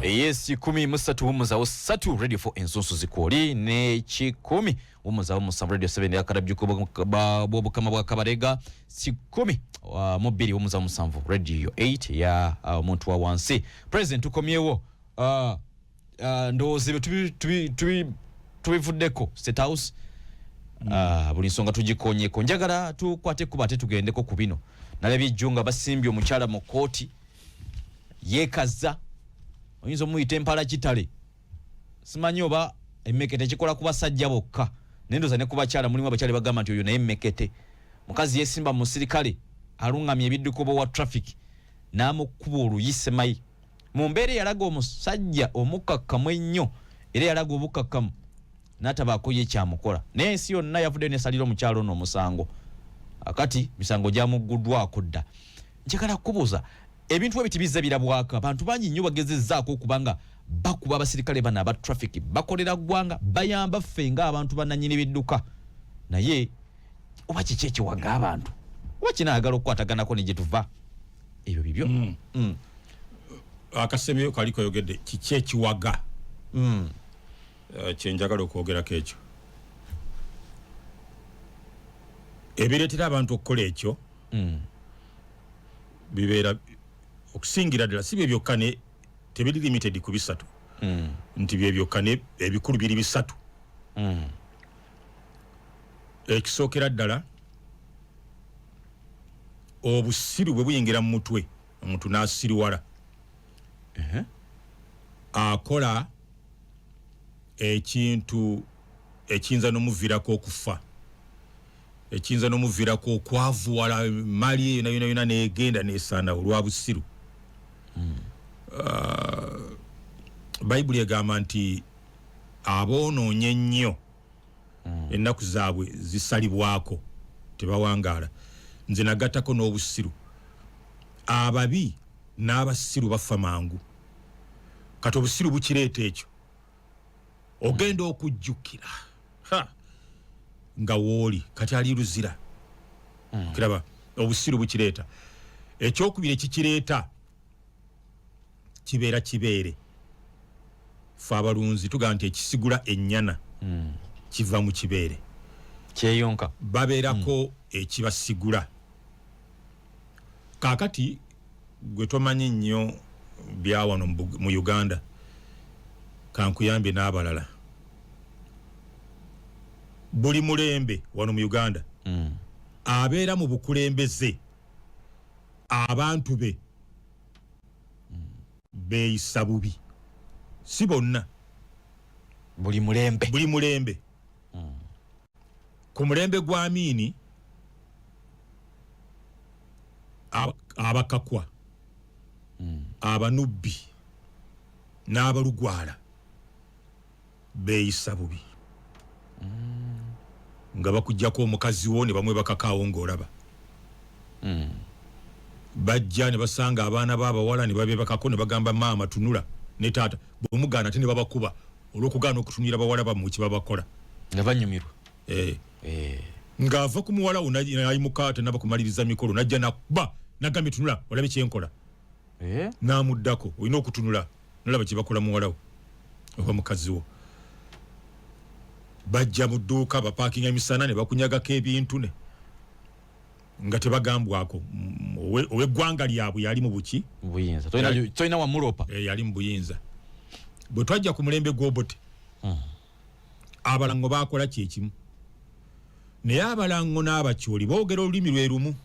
Yes, 13 wumuzawo 3 Radio 4 ensonso zikoli ne 10 wumuzawo 7 Radio 7 yakarabye bw'obukama bwa Kabarega, 12 wumuzawo 7 Radio 8 ya omuntu wa wansi. President, tukomyewo. Ndowooza ebyo tubivuddeko State House. Buli nsonga tugikonyeko. Njagala tukwate kuba ate tugendeko ku bino. Nalabye ejjo nga basimbye omukyala mu kkooti yeekaza, oyinza omuyita empala kitale, simanyi oba emmekete kikola ku basajja bokka, naye ndowooza ne ku bakyala mulimu abakyala bagamba nti oyo naye emmekete. Mukazi yesimba mu musirikale alungamya ebidduka oba wa traffic n'amukuba oluyi semayi mu mbeera eyalaga omusajja omukkakkamu ennyo, era eyalaga obukkakkamu n'atabaako ye kyamukola, naye ensi yonna yavuddeyo nesalira omukyalo ono omusango. Akati misango gyamugguddwako dda. Njagala kukubuuza, ebintu ebiti bizze birabwako, abantu bangi nnyo bagezezzaako okuba nga bakuba abasirikale bano aba traffic, bakolera ggwanga, bayamba ffe ng'abantu bannannyini bidduka, naye oba kiki ekiwaga abantu, oba kinaagala okukwataganako ne gye tuva? Ebyo bibyo. Akasebyo kali koyogedde kiki ekiwaga. Kyenjagala okwogerako ekyo, ebireetera abantu okukola ekyo bibeera okusingira ddala si bye byokka, ne tebiri limited ku bisatu nti bye byokka, ne ebikulu biri bisatu. Ekisookera ddala, obusiru bwe buyingira mu mutwe omuntu n'asiriwala, akola ekintu ekiyinza n'omuviirako okufa, ekiyinza n'omuviirako okwavuwala, mali eyo yona yona negenda nesaanawo olwa busiru. Bayibuli egamba nti aboonoonye ennyo ennaku zaabwe zisalibwako, tebawangaala. Nze nagattako n'obusiru. Ababi n'abasiru bafa mangu. Kati obusiru bukireeta ekyo, ogenda okujjukira nga wooli kati ali luzira. Kiraba obusiru bukireeta. Ekyokubiri ekikireeta kibeera kibeere. Fe abalunzi tugamba nti ekisigula ennyana kiva mu kibeere. Kyeyonka. Babeerako ekibasigula. Kaakati gwe tomanyi nnyo byawano mu Uganda, kankuyambye n'abalala. Buli mulembe wano mu Uganda abeera mu bukulembeze, abantu be beeyisa bubi, si bonna. Buli mulembe. Buli mulembe. Ku mulembe gwa Amiini, abakakwa, abanubbi n'abalugwala beeyisa bubi, nga bakuggyako omukazi wo ne bamwebakakaawo ng'olaba. Bajja ne basanga abaana b'abawala ne babebakako ne bagamba maama tunula ne taata, bwemugaana ate ne babakuba olw'okugaana okutunulira bawala bammwe kye babakola. Nga banyumirwa. Ng'ava ku muwala wo nayimuka, tanaba kumaliriza mikolo, najja nakuba nagambye tunula olabe kyenkola. N'amuddako, olina okutunula nolaba kyebakola muwala wo oba mukazi wo. Bajja mu dduuka, bapaakinga emisana ne bakunyagako ebintu ne nga tebagambwako. Ow'eggwanga lyabwe yali mu buki? Buyinza. Tolina wamulopa. Yali mu buyinza. Bwe twajja ku mulembe gw'Obote, abalango bakola kyekimu, naye abalango n'abakyoli boogera olulimi lwe lumu.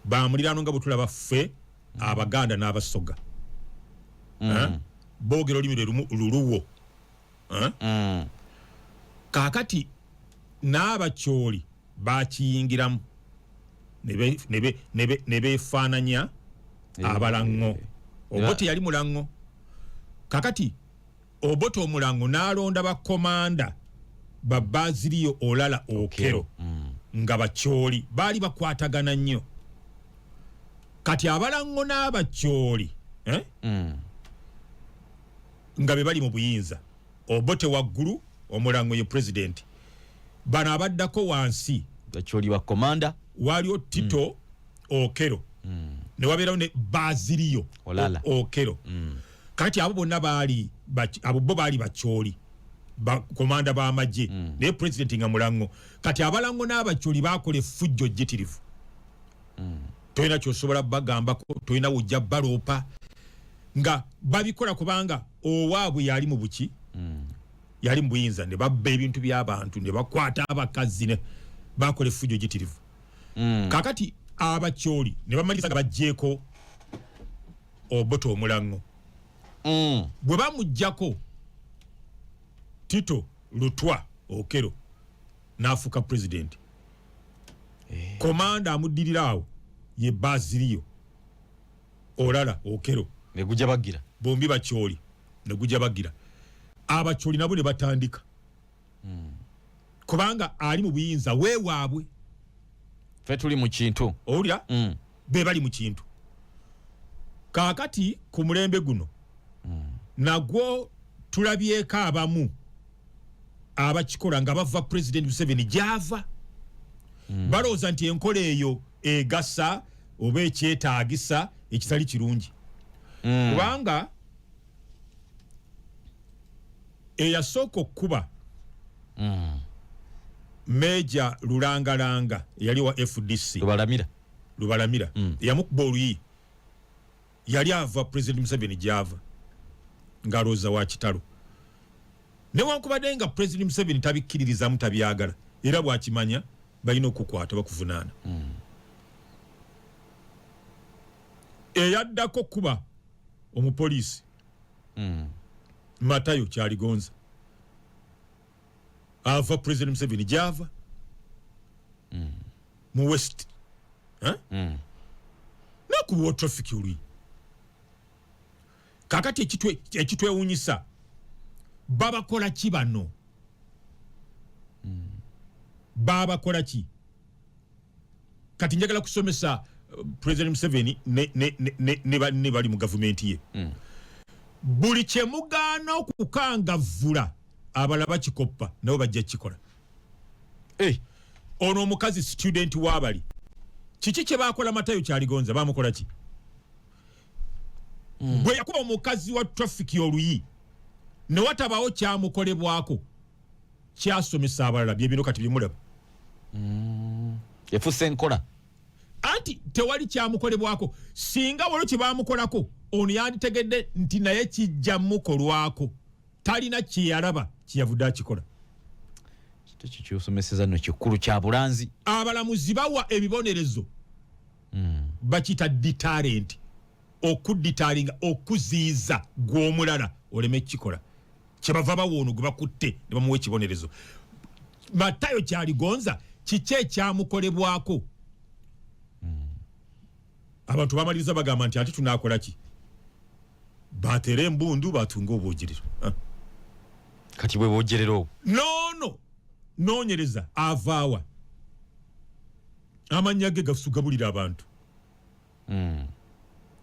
Bamuliraano, nga bwe tulaba ffe Abaganda n'Abasoga. Eh? Boogera olulimi lwe lumu, luluwo. Eh? Kaakati n'abakyoli bakiyingiramu ne beefaananya abalaŋŋo. Obote yali mulaŋŋo. Kakati Obote omulaŋŋo n'alonda bakomanda ba Baziriyo Olala Okero nga bakyoli, baali bakwatagana nnyo. Kati abalaŋŋo n'abakyoli, eh? Nga be bali mu buyinza. Obote waggulu, omulaŋŋo ye pulezidenti, bano abaddako wansi. Bakyoli bakomanda. Waliwo Tito Okero, ne wabeerawo ne Baziriyo Olala. Okero. Kati abo bonna baali abo bo baali Bakyoli, bakomanda b'amagye, naye pulezidenti nga Mulango. Kati Abalango n'Abakyoli bakola effujjo jjitirivu. Tolina kyosobola bagambako, tolina wojja baloopa nga babikola, kubanga owaabwe yali mu buki, yali mu buyinza, ne babba ebintu by'abantu, ne bakwata abakazi, ne bakola effujjo jjitirivu. Kakati Abakyoli ne bamaliriza nga baggyeko Obote Omulango. Bwe bamugjako, Tito Lutwa Okero n'afuuka pulezidenti. Komanda amuddirira awo ye Baziriyo Olala Okero. Negujja bagira. Bombi Bakyoli. Negujja bagira. Abakyoli nabo ne batandika, kubanga ali mu buyinza weewaabwe. Fe tuli mu kintu. Owulira? Be bali mu kintu. Kaakati ku mulembe guno nagwo tulabyeko abamu abakikola nga bava President Museveni gyava, balowooza nti enkola eyo egasa oba ekyetaagisa, ekitali kirungi, kubanga eyasooka okukuba Meja Lulangalanga eyali wa FDC. Lubalamira. Lubalamira. Eyamukuba oluyi yali ava President Museveni gyava, ng'alowooza wa kitalo, newankubadde nga President Museveni tabikkiririzamu, tabyagala, era bwakimanya balina okukwata bakuvunaana. Eyaddako kuba omupoliisi, Matayo Kyaligonza, ava President Museveni gyava mu West, eh? Nakuba traffic oluyi. Kakati ekitwewunyisa, babakola ki bano? Babakola ki? Kati njagala kusomesa President Museveni ne banne bali mu gavumenti ye. Buli kyemugaana okukangavvula, abalala bakikoppa, nabo bajja kukikola. Hey. Ono omukazi student wabali, kiki kye bakola Matayo Kyaligonza? Bamukola ki? Bwe yakuba omukazi wa traffic oluyi ne watabawo kyamukolebwako, kyasomesa abalala. Byebino kati byemulaba. Efuuse enkola. Anti tewali kyamukolebwako. Singa waliwo kye bamukolako, ono yanditegedde nti naye kijja mukolwako. Talina kyeyalaba, kyeyavudde akikola. Kintu kyosomeseza nno kikulu kya bulanzi. Abalamuzi bawa ebibonerezo, bakiyita deterrent, okudeterringa, okuziyiza gw'omulala oleme kukikola. Kyebava bawa ono gwe bakutte ne bamuwa ekibonerezo. Matayo Kyaligonza kiki ekyamukolebwako? Abantu bamaliriza bagamba nti ate tunakola ki? Batere embundu, batunge obwogerero. Ah. Kati bwe bwogerero obwo. Noono noonyereza avaawa, amannya ge gasugabulira abantu.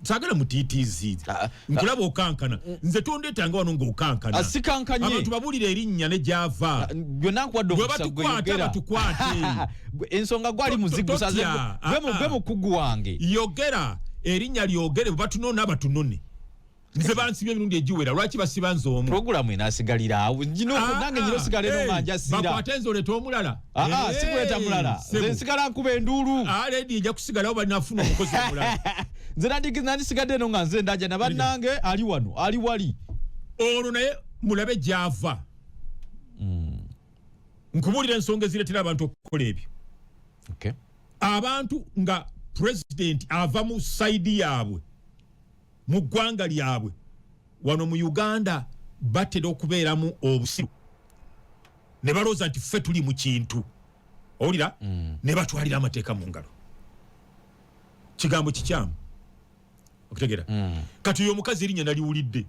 Saagala mutiitiizi. Ah, nkulaba okankana, nze tondeetanga wano ng'okankana. Asikankanye. Abantu babulira erinnya ne gyava. Byonna nkuwadde Bwe omukisa gwe. batukwata, Yogera. batukwate. Ensonga gwali muzigu. Totya. Ah, Gwe ah. mukugu wange. Yogera erinnya, lyogere. Bwe batunona, batunone. Nze bansibye emirundi egiwera, lwaki basiba nze omu? Puroguramu enaasigalira awo. Ah, Nange nyina ah, osigala eno nga njasira. Bakwate nze, oleeta omulala. Ah, ah, sikuleeta mulala. Nze nsigala nkuba enduulu. Ah, ledi ejja kusigalawo, balinafuna omukozi omulala. Nze nandisigadde eno nga nze ndaja na bannange, ali wano, ali wali. Olwo naye mulabe gyava. Nkubuulira ensonga ezireetera abantu okukola ebyo. Abantu nga pulezidenti ava mu side yaabwe, mu ggwanga lyabwe, wano mu Uganda batera okubeeramu obusiru ne balowooza nti ffe tuli mu kintu, owulira, ne batwalira amateeka mu ngalo. Kigambo kikyamu okutegera. Kati oyo omukazi erinnya naliwulidde,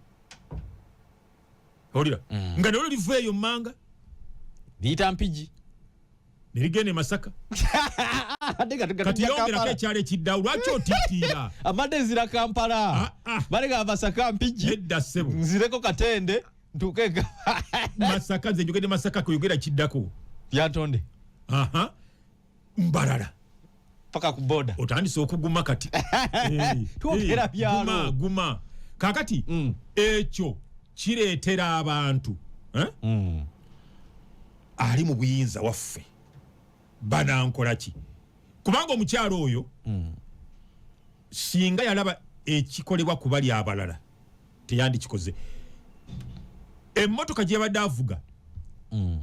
owulira, nga nalyo liva eyo mmanga. Liyita Mpigi. Nerigenda e Masaka. Ate nga Kati tujja yongerako Kampala. ekyalo ekiddawo, lwaki otiitiira? Amadde nzira Kampala. Ah, ah. Balega Masaka, Mpigi. Nedda ssebo. Nzireko Katende ntuuke Masaka, nze njogedde Masaka, kuyogera kiddako. Lyantonde. Aha, Mbalala. Paka ku boda. Otandise okuguma kati. Twogera byalo. Guma, guma. Kakati ekyo kireetera abantu, eh? Ali mu buyinza waffe banankola ki? Kubanga omukyalo oyo singa yalaba ekikolebwa ku bali abalala, teyandikikoze. Emmotoka gyebadde avuga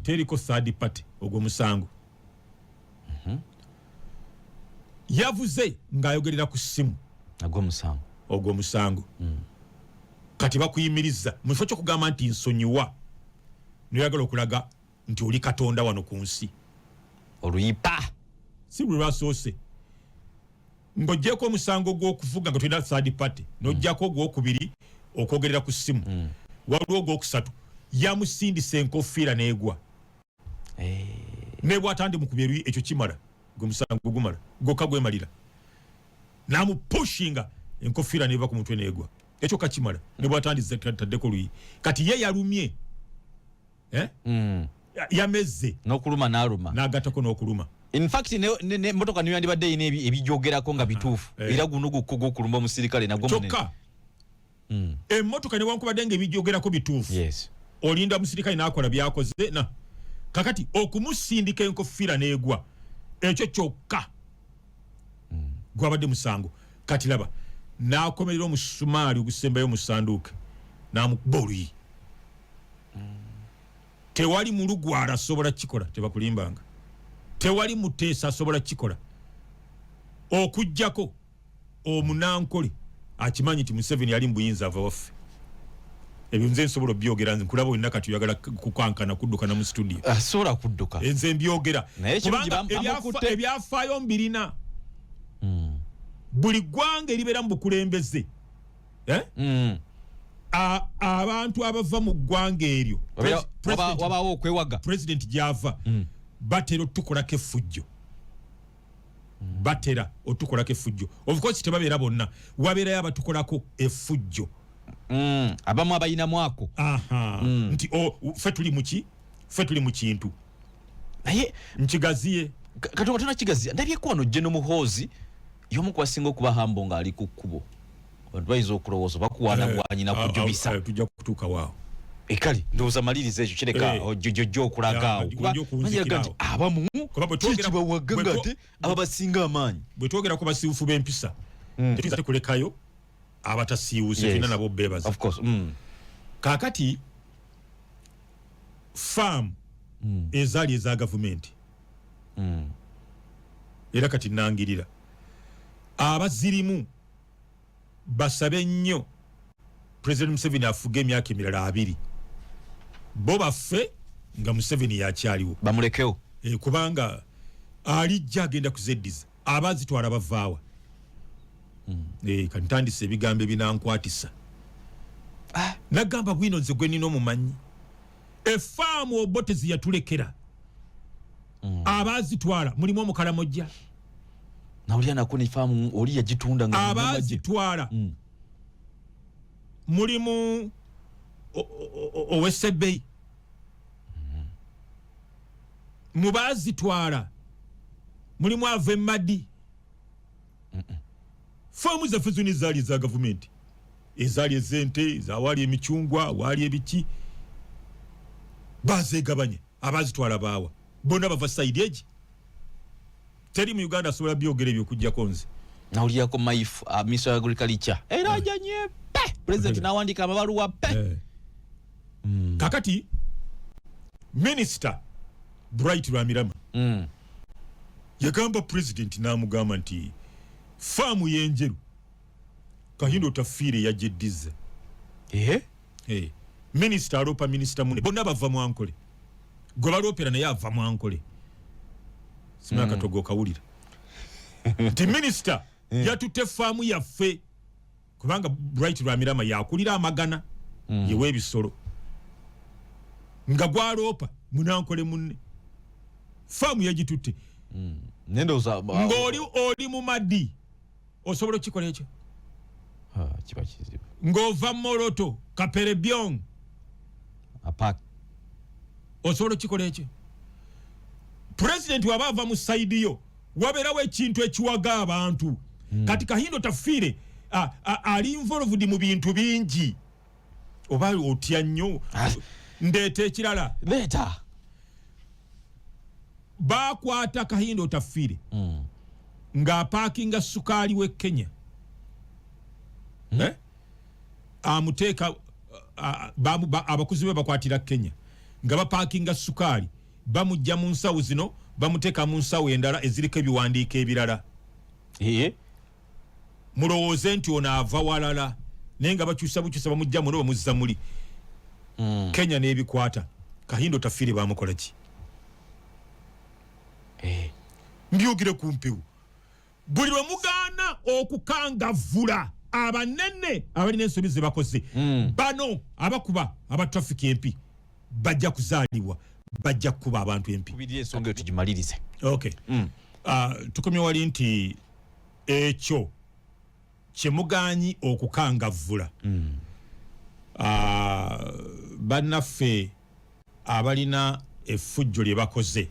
teriko third party. Ogwo musango. Yavuze ng'ayogerera ku ssimu. Agwo musango. Ogwo musango. Kati bakuyimiriza mu kifo kyokugamba nti nsonyiwa, noyagala okulaga nti oli katonda wano ku nsi. Oluyipa. Si lwe lwasoose. Ng'oggyeko omusango gw'okuvuga nga tolina third party, n'oggyako ogwokubiri okwogerera ku ssimu, waliwo ogwokusatu, yamusindisa enkofiira n'egwa. Ne bw'atandi mukubye eruyi, ekyo kimala. Gwe musango gumala gwokka gwemalira. Namupushinga, enkofiira neva ku mutwe n'egwa. Ekyo kakimala ne bw'atandize taddeko luyi. Kati ye yalumye, eh? Yamezze. N'okuluma n'aluma. N'agattako n'okuluma. In fact, ne motoka niyo yandibadde erina ebijogerako nga bituufu. Era guno gukko gw'okulumba omusirikale nagwo munene. Kyokka emmotoka newankubadde nga ebijogerako bituufu, olinda musirikale n'akola byakoze. Na kakati okumusindika enkofiira n'egwa, ekyo kyokka gwabadde musango. Kati laba n'akomerera omusumaali ogusembayo mu sanduuke n'amukuba oluyi. Tewali mulugwala asobola kukikola, tebakulimbanga. Tewali muteesa asobola kukikola okugjako omunankole akimanyi nti Museveni yali mubuyinza ava waffe. Ebyo nze nsobola obyogera. Nze nkulaba olina kati oyagala kukankana kudduka na mu studio. Asobola kudduka. Nze mbyogera. Naye ekirungi kubanga bamukutte. Ebyafaayo mbirina. Buli ggwanga eribeera mu bukulembeze, eh? Abantu abava mu ggwanga eryo wabaawo okwewaga. President gyava batera otukolako effujjo, batera otukolako effujjo. Of course tebabeera bonna, wabeerayo abatukolako effujjo. Abamu abayinamu ako. Aha. Nti ffe tuli muki, ffe tuli mu kintu. Naye nkigaziye. Katonda tonakigaziya. Ndabyeko wano General Muhoozi y'omu ku basinga okuba hambo ng'ali ku kkubo. Abantu bayinza okulowooza bakuwaana gwanyina kujubisa. Tujja kutuuka waawo. Ekale ndowooza maliriza ekyo kireka ojjo okulaga awo, kuba ojja okunzikira manyi nti awo. abamu Kuba bwe kikibawaga nga ate aba basinga amaanyi. Bwe twogera ku basiiwufu b'empisa, tetuyinza tekulekayo abatasiiwuse. Tulina nabo beebaza. Of course. Kaakati faamu ezaali eza gavumenti, era kati nangirira abazirimu basabe nnyo President Museveni afuge emyaka emirala 20, bo baffe nga Museveni yakyaliwo. Bamulekewo. E, kubanga alijja agenda kuzeddiza. Abazitwala bavaawa? E, kantandise ebigambo ebinankwatisa. Nagamba bwino, nze gwe nina omumanyi, efaamu Obote ziyatulekera, abazitwala mulimu omukalamojja. Nawulira nako nefaamu oli yagitunda nga munnamagye. Abazitwala mulimu owesebbeyi. Mu bazitwala mulimu ava emadi. Faamu zaffe zonna ezaali eza gavumenti, ezaali ez'ente, zawaali emicungwa, waali ebiki, bazegabanya. Abazitwala baawa? Bonna bava side egi. Teri mu Uganda asobola byogera ebyo okugjako nze. Nawulirako maifu minister wa agriculture era ajanye pe president nawandika amabaluwa pe. Kakati Minisita Bright Rwamirama yagamba president, n'amugamba nti faamu y'enjeru Kahinda Otafiire yajjeddiza. Eh? Hey. Minisita aloopa minisita mune, bonna bava mwankole. Gwe baloopera naye ava mwankole. Simanya katogo okawulira nti minisita yatutte faamu yaffe, kubanga Bright Rwamirama yakulira amagana, yewa ebisolo, nga gwaloopa munankole munne, faamu yagitutte. Nendowooza ng'oli oli mu madi, osobola okukikola ekyo? Ah, kiba kizibu. Ng'ova Moroto Kaperebyong, apak osobola okukikola ekyo? Pulezidenti waba ava mu side yo, wabeerawo ekintu ekiwaga abantu. Kati Kahinda Otafiire Ali involved mu bintu bingi. Oba otya nnyo? Ndeeta ekirala. Leeta. Bakwata Kahinda Otafiire ng'apaakinga sukaali w'e Kenya. Eh? Amuteeka abakuzi be bakwatira Kenya nga bapaakinga sukaali, bamujja mu nsawo zino, bamuteeka mu nsawo endala eziriko ebiwandiiko ebirala. Mulowooze nti ono ava walala, naye nga bakyusa bukyusa, bamujja muno, bamuzza muli. Kenya n'ebikwata. Kahinda Otafiire bamukola ki? Mbyogere ku mpewo. Buli lwe mugaana okukangavvula abanene abalina ensobi ze bakoze, bano abakuba aba traffic empi bajja kuzaalibwa, bajja kukuba abantu empi. Kubiri ensonga eyo tugimalirize. Okay. Tukomye wali nti ekyo kyemuganyi okukangavvula bannaffe abalina effujjo lye bakoze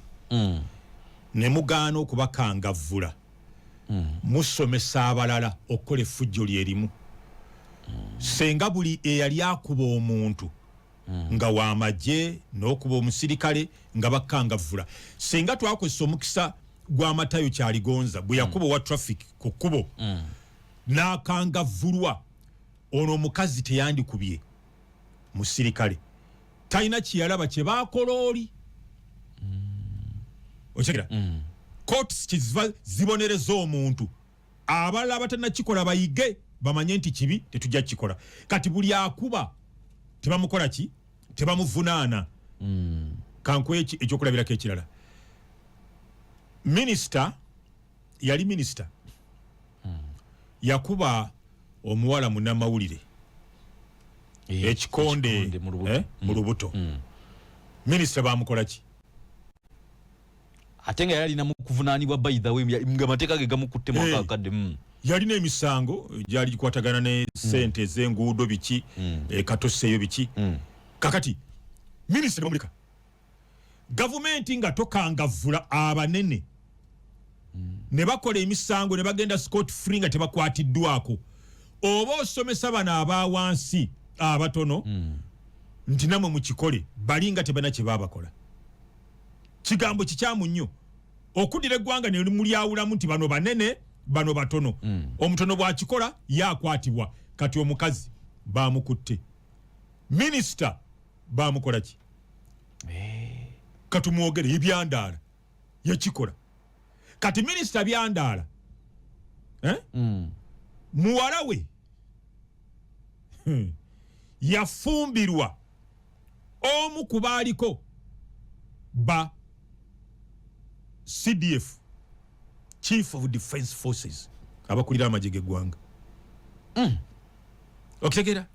ne mugaana okubakangavvula, musomesa abalala okukola effujjo lyerimu. Senga buli eyali akuba omuntu nga wamagye n'okuba omusirikale nga bakangavvula, senga twakozesa omukisa gw'Amatayo Kyaligonza bwe yakuba owa traffic ku kkubo n'akangavvulwa, ono omukazi teyandikubye musirikale, talina kyeyalaba kye baakola oli. Okitegera? Courts kyeziva zibonereza omuntu, abalala abatanakikola bayige, bamanye nti kibi, tetujja kukikola. Kati buli akuba tebamukola ki? Tebamuvunaana. Kankuwe ekyokulabirako ekirala. Minisita, yali minisita, yakuba omuwala munnamawulire ekikonde mu lubuto. Mu lubuto. Minisita bamukola ki? Ate nga yali alina mu kuvunaanibwa, by the way, nga amateeka ge gamukutte mu akadde. Yalina emisango gyali gikwatagana ne sente ez'enguudo, biki, katoseeyo biki. Kakati minisita nebamuleka. Gavumenti nga tokangavvula abanene ne bakola emisango ne bagenda scot free nga tebakwatiddwako, oba osomesa bano aba wansi abatono nti namwe mukikole, bali nga tebalina kye babakola. Kigambo kikyamu nnyo okuddira eggwanga ne mulyawulamu nti bano banene, bano batono. Omutono bw'akikola yakwatibwa. Kati omukazi bamukutte, minisita bamukola ki? Katumwogere, ye Byandaala yakikola. Kati minisita Byandaala, eh? Muwala we yafumbirwa omu ku baaliko ba CDF, Chief of Defence Forces, abakulira amagye g'eggwanga. Okitegeera?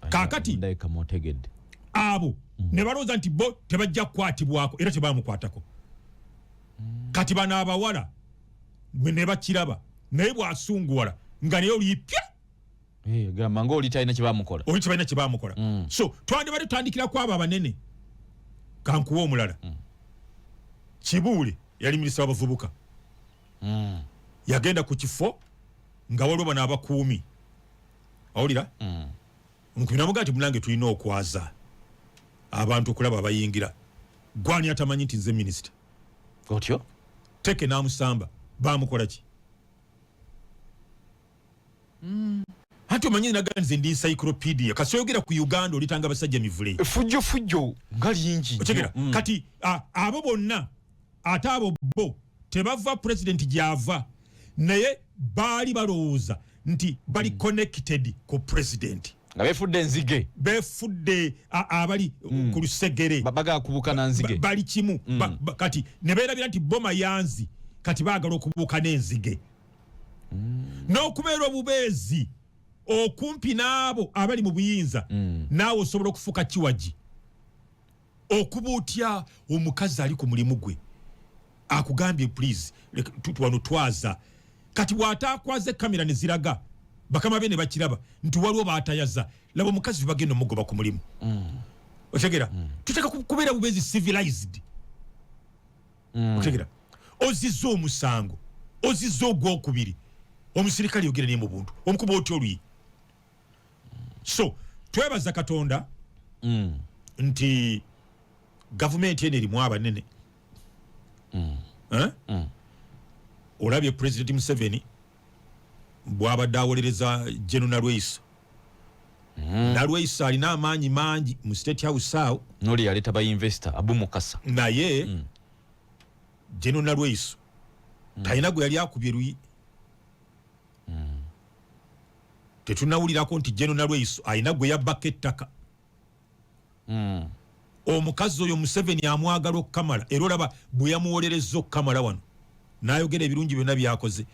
Kaakati- Ndabika mutegedde. Abo ne balowooza nti bo tebajja kukwatibwako, era tebamukwatako. Kati bano abawala ne bakiraba, naye bw'asunguwala nga naye olipya. Gamba ngaoli talina kyebamukola. Oli tebalina kyebamukola. So twandibadde tutandikira ku abo abanene. Kankuwa omulala. Kibuule yali minisita w'abavubuka. Yagenda ku kifo nga waliwo bano abakuumi, awulira omukuumi namugaa nti, "Munange, tulina okwaza abantu okulaba abayingira. Gwani atamanyi nti nze minisita?" Otyo. Teke n'amusamba. Bamukola ki? Anti omanyi naga nze ndi encyclopedia. Kasi oyogera ku Uganda, olitanga abasajja mivule. Fujjo fujjo nga lingi nnyo. Otegera? Kati abo bonna, ate abo bo tebava president gyava, naye baali balowooza nti bali connected ku president. Nga befudde enzige. Befudde abali ku lusegere. Bagala kubuuka na nzige. Bali kimu. Kati ne beerabira nti bo mayanzi, kati baagala okubuuka n'enzige n'okubeera obubeezi okumpi n'abo abali mu buyinza. Naawe osobola okufuuka kiwagi. Okuba otya omukazi ali ku mulimu gwe akugambye, "Please, wano twaza"? Kati bw'ataakwaza, ekamera ne ziraga, bakama be ne bakiraba nti waliwo baatayaza. Laba omukazi bagenda omugoba ku mulimu. Otegera? Tuteeka kubeera bubeezi civilized. Otegera? Ozizza omusango, ozizza ogwokubiri. Omusirikale yogera naye mu buntu, omukuba otya oluyi? So twebaza Katonda nti gavumenti eno erimu abanene. Eh? Olabye President Museveni bwabadde awolereza General Nalweyiso. Nalweyiso alina amaanyi mangi mu State House awo. Noli yaleeta ba investor, Abu Mukasa. Naye General Nalweyiso talina gwe yali akubye luyi. Tetunawulirako nti General Nalweyiso alina gwe yabbako ettaka. Omukazi oyo Museveni amwagala okukamala, era olaba bwe yamuwolerezza okukamala wano n'ayogera ebirungi byonna byakoze.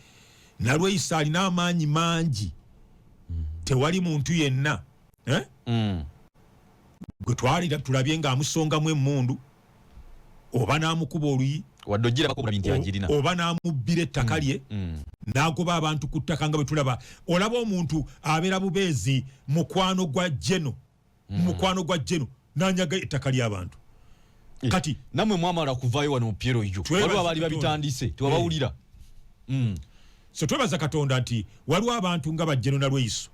Nalweyiso alina amaanyi mangi. Tewali muntu yenna, eh? Gwe twalira tulabye ng'amusongamu emmundu oba n'amukuba oluyi. Wadde ogirabako bulabi nti agirina. Oba n'amubbira ettaka lye n'agoba abantu ku ttaka, nga bwe tulaba. Olaba omuntu abeera bubeezi mukwano gwa General, mukwano gwa General n'anyaga ettaka ly'abantu. Kati Nammwe mwamala kuvaayo wano mu PLU. Twebaza Waliwo abaali Katonda. babitandise, tewabawulira. So twebaza Katonda nti waliwo abantu nga ba General Nalweyiso,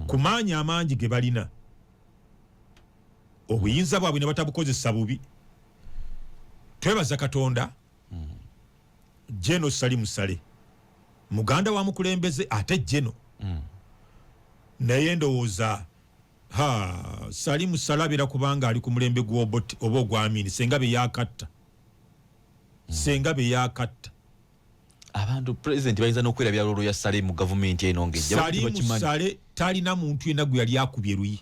ku maanyi amangi ge balina, obuyinza bwabwe ne batabukozesa bubi. Twebaza Katonda, General Salim Saleh muganda wa mukulembeze, ate General naye ndowooza ha Salim Saleh abeera kubanga ali ku mulembe gw'Obote oba ogwa Amini, senga be yakatta, senga be yakatta. Abantu president bayinza n'okwerabira role ya Saleh mu gavumenti eno ng'ejja. Salimu Bakimanyi. Saleh talina muntu yenna gwe yali akubye luyi,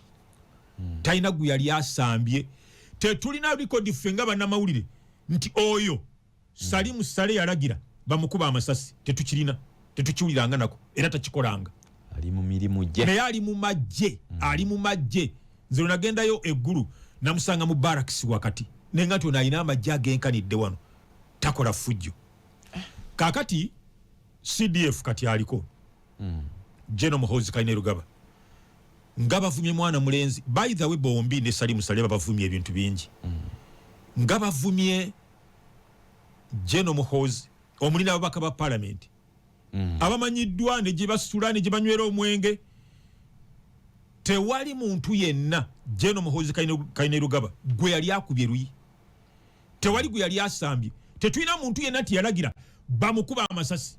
talina gwe yali asambye. Tetulina record ffe nga bannamawulire nti oyo Salimu Saleh yalagira bamukuba amasasi. Tetukirina, tetukiwuliranga nako, era takikolanga. Ali mu mirimu gye. Naye ali mu magye, ali mu magye. Nze lwe nagendayo eggulu namusanga mu barracks wakati, nenga nti ono alina amagye agenkanidde wano, takola ffujjo. Kakati CDF kati aliko General Muhoozi Kainerugaba, nga bavumye mwana mulenzi. By the way, bombi ne Salim Saleh babavumye ebintu bingi, nga bavumye General Muhoozi omuli n'ababaka ba parliament abamanyiddwa ne gye basula ne gye banywera omwenge. Tewali muntu yenna General Muhoozi Kainerugaba gwe yali akubye luyi, tewali gwe yali asambye. Tetulina muntu yenna nti yalagira bamukuba amasasi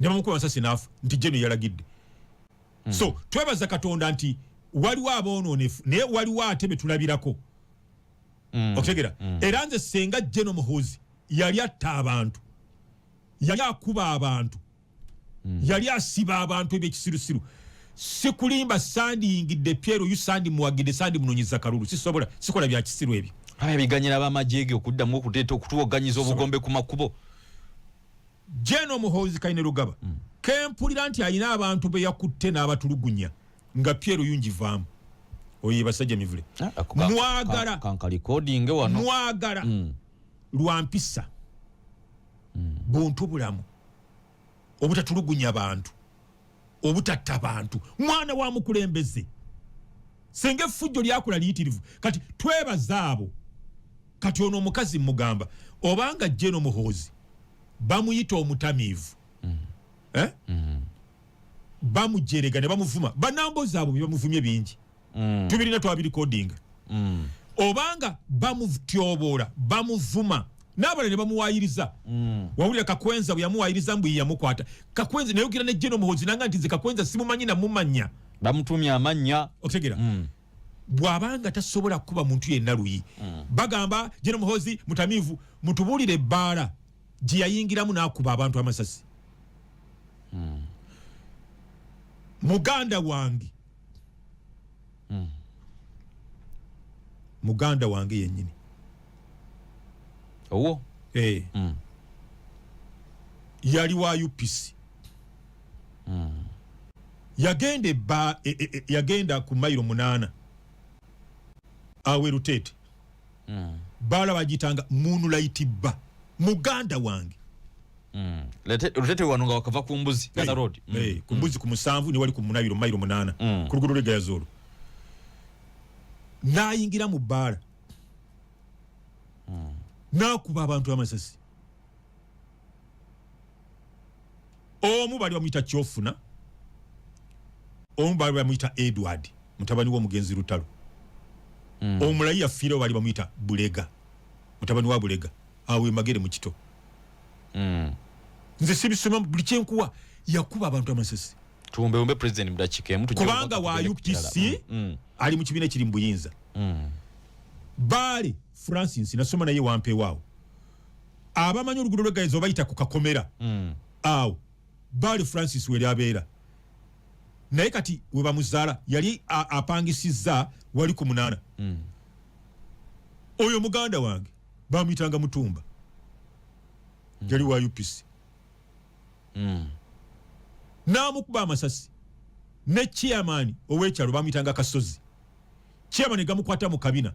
ne bamukuba amasasi n'afa, nti General yalagidde. So twebaza Katonda nti waliwo aboonoonefu, naye waliwo ate be tulabirako. Okutegera, era nze senga General Muhoozi yali atta abantu, yali akuba abantu, yali asiba abantu ebyekisirusiru, sikulimba, sandiyingidde PLU, sandi muwagidde, sandi munonyeza kalulu. Sisobola, sikola bya kisiru ebyo. Aba biganyira abamagye ge okuddamu okuteeta okutuwoganyiza obugombe ku makubo. General Muhoozi Kainerugaba kempulira nti alina abantu be yakutte n'abatulugunya, nga PLU ngivaamu. Oyo ye basajja mivule. Mwagala. Kankarecordinge wano. Mwagala lwa mpisa, buntu bulamu, obutatulugunya bantu, obutatta bantu. Mwana wa mukulembeze, senga effujjo lyakola liyitirivu. Kati twebaza abo. Kati ono omukazi mugamba, obanga General Muhoozi bamuyita omutamiivu, eh? Bamujerega ne bamuvuma, banambozi abo bye bamuvumye bingi, tubirina, twabirecordinga. Obanga bamutyoboola, bamuvuma, n'abalala ne bamuwayiriza. Wawulira Kakwenza bwe yamuwayiriza mbu ye yamukwata Kakwenza, nayogera ne General Muhoozi nanga nti nze Kakwenza simumanyi namumanya. Bamutumye amannya. Okutegera, bw'abanga tasobola kukuba muntu yenna luyi, bagamba General Muhoozi mutamiivu, mutubuulire ebbaala gye yayingiramu n'akuba abantu amasasi. Muganda wange, muganda wange yennyini. Owo. Eh. Yali wa UPC. Yagenda ebba yagenda ku mayiro 8 awe Luteete, baala bagiyitanga Moonlight Bar. Muganda wange. Lutete wano nga wakava ku mbuzi, Gaza Road. Eh, ku mbuzi ku 7 ne wali ku munabiro mayiro 8 ku luguudo lw'egayazoolo, n'ayingira mu bbaala n'akuba abantu amasasi. Omu bali bamuyita Kyofuna, omu bali bamuyita Edward, mutabani w'omugenzi Lutalo. Omulayi yafiirawo bali bamuyita Bulega, mutabani wa Bulega, awo emagere mu kito. Nze sibisoma, buli kyenkuwa yakuba abantu amasasi. Tuwumbewumbe president mu dakiika emu, tujje kubanga obubaka wa tugende ku kirala. UPC ali mu kibiina ekiri mu buyinza. Baale Francis nasoma naye wampewaawo, abamanyi oluguudo lw'egayiza obayita ku kakomera, awo Baale Francis weri abeera, naye kati we bamuzaala yali apangisizza wali ku 8. Oyo muganda wange bamuyitanga Mutumba, yali wa UPC. N'amukuba amasasi ne chairman ow'ekyalo bamuyitanga Kasozi. Chairman ne gamukwata mu kabina,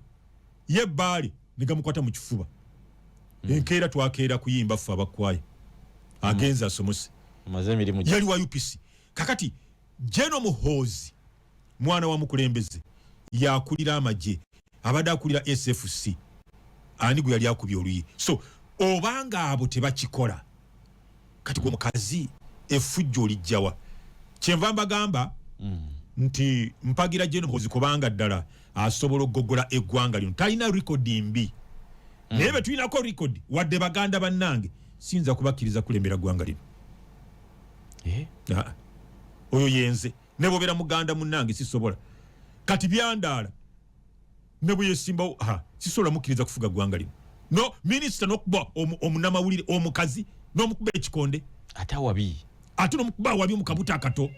ye Baale ne gamukwata mu kifuba. Enkeera twakeera kuyimba ffe abakwaya, agenze asomose. Maze emirimu Yali wa UPC. Kakati General Muhoozi mwana wa mukulembeze, yakulira amagye, abadde akulira SFC, ani gwe yali akubye oluyi? So obanga abo tebakikola, kati gwe mukazi effujjo olijjawa? Kyenva mbagamba nti mpagira General Muhoozi kubanga ddala asobola okugogola eggwanga lino, talina record mbi. Naye be tulinako record, wadde baganda bannange, siyinza kubakkiriza kulembera ggwanga lino. Eh? Ah, oyo yenze, ne bwobeera muganda munnange sisobola. Kati byandaala ne bwe yesimbawo, ha, sisobola mukkiriza kufuga ggwanga lino. No minisita n'okuba omunamawulire omukazi n'omukuba ekikonde. Ate awabi. Ate n'omukuba awabi omukabuta akato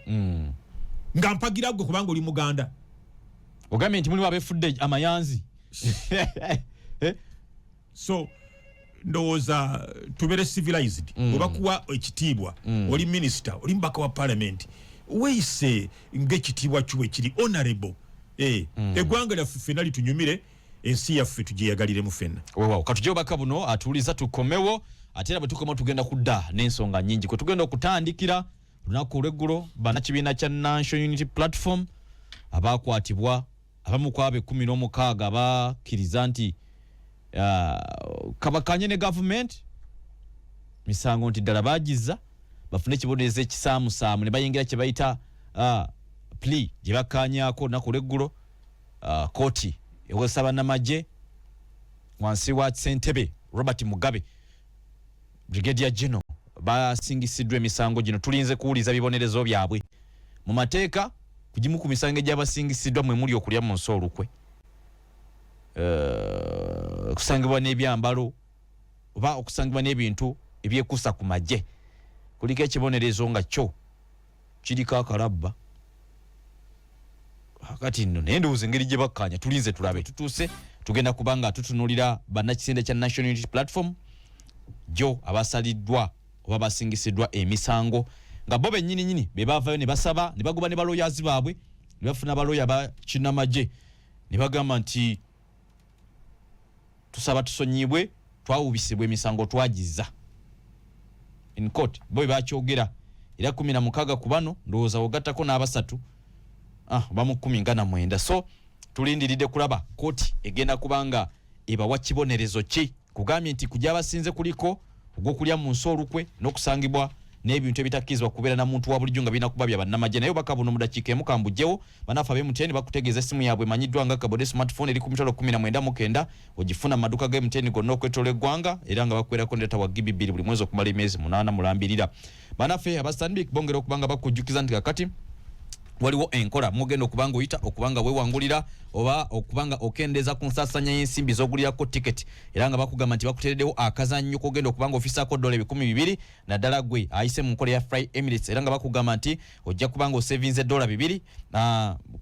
nga mpagira gwe kubanga oli muganda. Ogambye nti mulimu abefudde amayanzi. Eh? So ndowooza tubeere civilized. Obakuwa ekitiibwa, oli minisita, oli mubaka wa parliament, weeyise ng'ekitiibwa kyo bwe kiri, honorable. Eh, eggwanga lyaffe ffenna litunyumire, ensi yaffe tugyeyagaliremu ffenna. Weewaawo, katujje obubaka buno atuuliza tukomewo, ate era bwe tukomewo tugenda kudda n'ensonga nnyingi kwe tugenda okutandikira. Olunaku olw'eggulo bannakibiina kya National Unity Platform abakwatibwa, abamu ku abo 16 bakkiriza nti kabakanye ne gavumenti misango nti ddala bagiza bafune ekibonerezo ekisaamusaamu ne bayingira kye bayita plea gye bakkaanyaako. Olunaku olw'eggulo kooti ewozesa bannamagye wansi wa ssentebe Robert Mugabe, Brigadier General, basingisiddwa emisango gino. Tulinze kuwuliza bibonerezo byabwe mu mateeka. Ku gimu ku misango egyabasingisiddwa mwe muli okulya mu nsi olukwe, okusangibwa n'ebyambalo oba okusangibwa n'ebintu ebyekuusa ku magye, kuliko ekibonerezo nga kyo kiriko akalabba. Kati nno naye ndowooza engeri gye bakkaanya, tulinze tulabe. Tutuuse tugenda kubanga tutunulira bannakisinde kya National Unity Platform jo abasaliddwa oba basingisiddwa emisango, nga bo bennyini nyini be baavayo ne basaba ne bagoba ne baloyazi baabwe ne bafuna baloya ba kinnamagye ne bagamba nti tusaba tusonyibwe, twawubisibwa, emisango twagiza in court. Bo bwe bakyogera era 16 ku bano, ndowooza ogattako n'abasatu, bamu 19. So tulindiridde kulaba kooti egenda kubanga ebawa kibonerezo ki. Kugambye nti ku gy'abasinze kuliko ogw'okulya mu nsi olukwe n'okusangibwa n'ebintu ebitakkirizibwa kubeera na muntu wa bulijjo nga birina kuba bya bannamagye. Naye obubaka buno mu dakiika emu kambugyewo. Bannaffe ab'e MTN bakutegeeza essimu yaabwe emanyiddwa nga Kabode smartphone eri ku mitwalo 19 900, ogifuna mu maduuka ga MTN gonna okwetoola eggwanga, era nga bakuweerako ne data wa GB 2 buli mwezi okumala emyezi 8 mulambirira. Bannaffe aba Stanbic bongera okuba nga bakujjukiza nti kakati waliwo enkola mugenda okuba nga oyita okuba nga weewangulira oba okuba nga okendeeza ku nsaasaanya y'ensimbi z'ogulirako tiketi, era nga bakugamba nti bakuteereddewo akazannyo k'ogenda okuba nga ofisaako dola 2,000, naddala gwe ayise mu nkola ya Fly Emirates, era nga bakugamba nti ojja kuba nga osevinze dola 2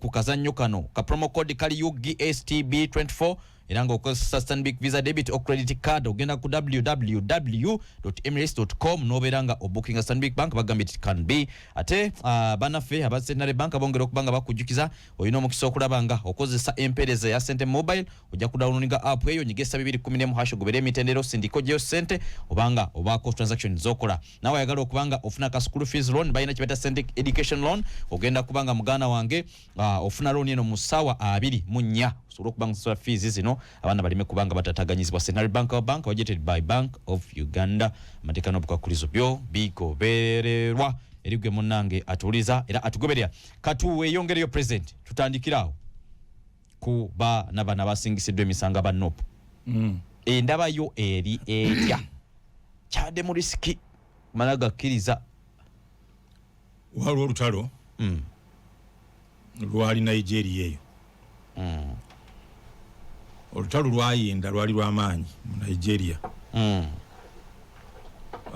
ku kazannyo kano. Ka promo code kali UGSTB 24, era nga okozesa Stanbic Visa debit or credit card, ogenda ku www.emirates.com nobeera nga obookinga. Stanbic Bank bagambye it can be. Ate bannaffe aba Centenary Bank bongera okuba nga bakujjukiza olina omukisa okulaba nga okozesa empeereza ya Sente Mobile. Ojja kudownloadinga app eyo, nyiga essa 211 hash, ogobere emitendera, osindika ogyeyo sente obanga obaako transaction zokola. Nawe ayagala okuba nga ofuna ka school fees loan, balina kye bayita Sente Education Loan. Ogenda kuba nga muganda wange ofuna loan eno mu ssaawa 24, osobola okuba nga osasula fees zino. bino abaana baleme kubanga batataganyizibwa. Centenary Bank, our bank, budgeted by Bank of Uganda. Amateeka n'obukwakkulizo byo bigobererwa. Eri gwe munnange atuwuliza era atugoberera, katuweyongereyo. President, tutandikire awo ku baana bano abasingisiddwa emisango aba NUP. Endabayo eri etya? Kyadde mu risk mala gakkiriza. Waliwo olutalo lwali Nigeria eyo. Olutalo lwayinda, lwali lwamaanyi mu Nigeria.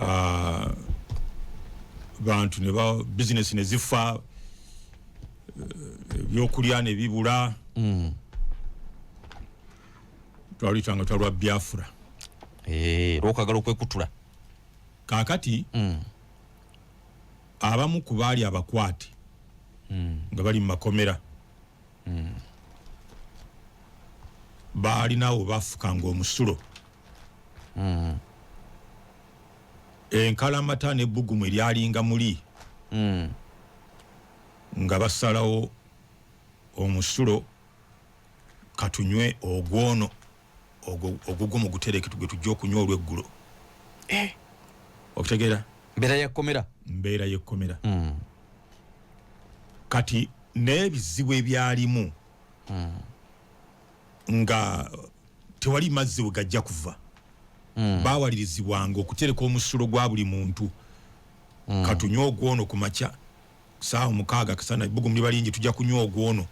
Ah, bantu ne ba bizinesi ne zifa, ebyokulya ne bibula. Twaluyitanga lutalo lwa Biafra. Eh, lwokwagala okwekutula. Kaakati abamu ku baali abakwate nga bali mu makomera baalinawo bafukanga omusulo, enkalamata n'ebbugumu eryalinga muli nga basalawo omusulo, katunywe ogwono, ogwo mugutereke gwe tujja okunywa olweggulo. Okitegeera? Mbeera yakkomera. Mbeera y'ekkomera. Kati n'ebizibu ebyalimu nga tewali mazzi we gajja kuva, bawalirizibwanga okutereka omusulo gwa buli muntu. Katunywe ogwono ku makya saawa 6, kasana ebbugumu liba lingi, tujja kunywa ogwono.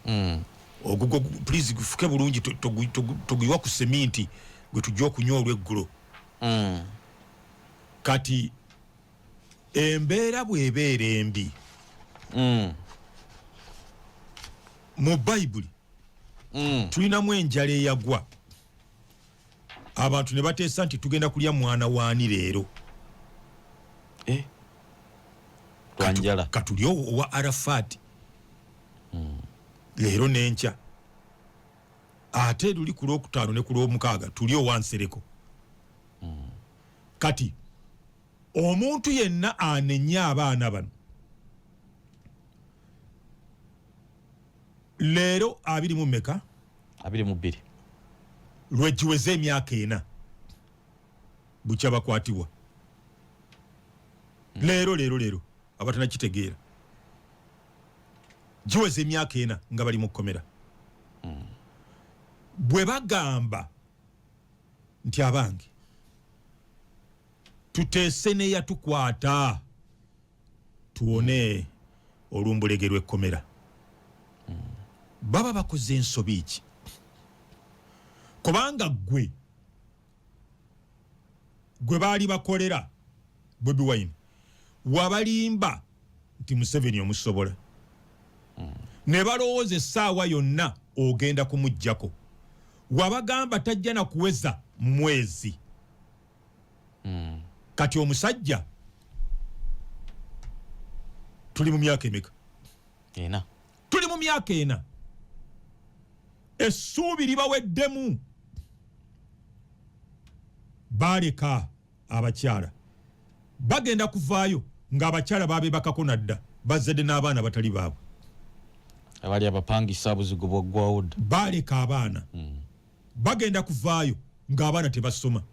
Ogugwo please gufuke bulungi, toguyiwa ku seminti, gwe tujja okunywa olweggulo. Kati embeera bw'ebeera embi, mu Bayibuli tulinamu enjala eyagwa, abantu ne bateesa nti tugenda kulya mwana waani leero? Eh. Lwanjala. Katulye owa Arafati leero n'enkya, ate luli ku lwokutaano ne ku lwomukaaga tuli owa Nsereko. Kati omuntu yenna anenya abaana bano leero abiri mu meka? 22. Lwegiweze emyaka 4 bukya bakwatibwa. Leero leero leero, abatanakitegeera, giweze emyaka 4 nga bali mu kkomera. Bwe bagamba nti abange tuteese neyatukwata tuwone olumbulege lw'ekkomera, baba bakoze ensobi ki? Kubanga gwe gwe baali bakolera Bobi Wine, wabalimba nti Museveni omusobola, ne balowooza essaawa yonna ogenda kumuggyako. Wabagamba tajja na kuweza mwezi. Kati omusajja tuli mu myaka emeka? 4. Tuli mu myaka 4, essuubi libaweddemu. Baleka abakyala bagenda kuvaayo ng'abakyala babebakako nadda, bazadde n'abaana batali baabwe. Abali abapangisa buzigu bwaggwawo dda. Baleka abaana bagenda kuvaayo ng'abaana tebasoma,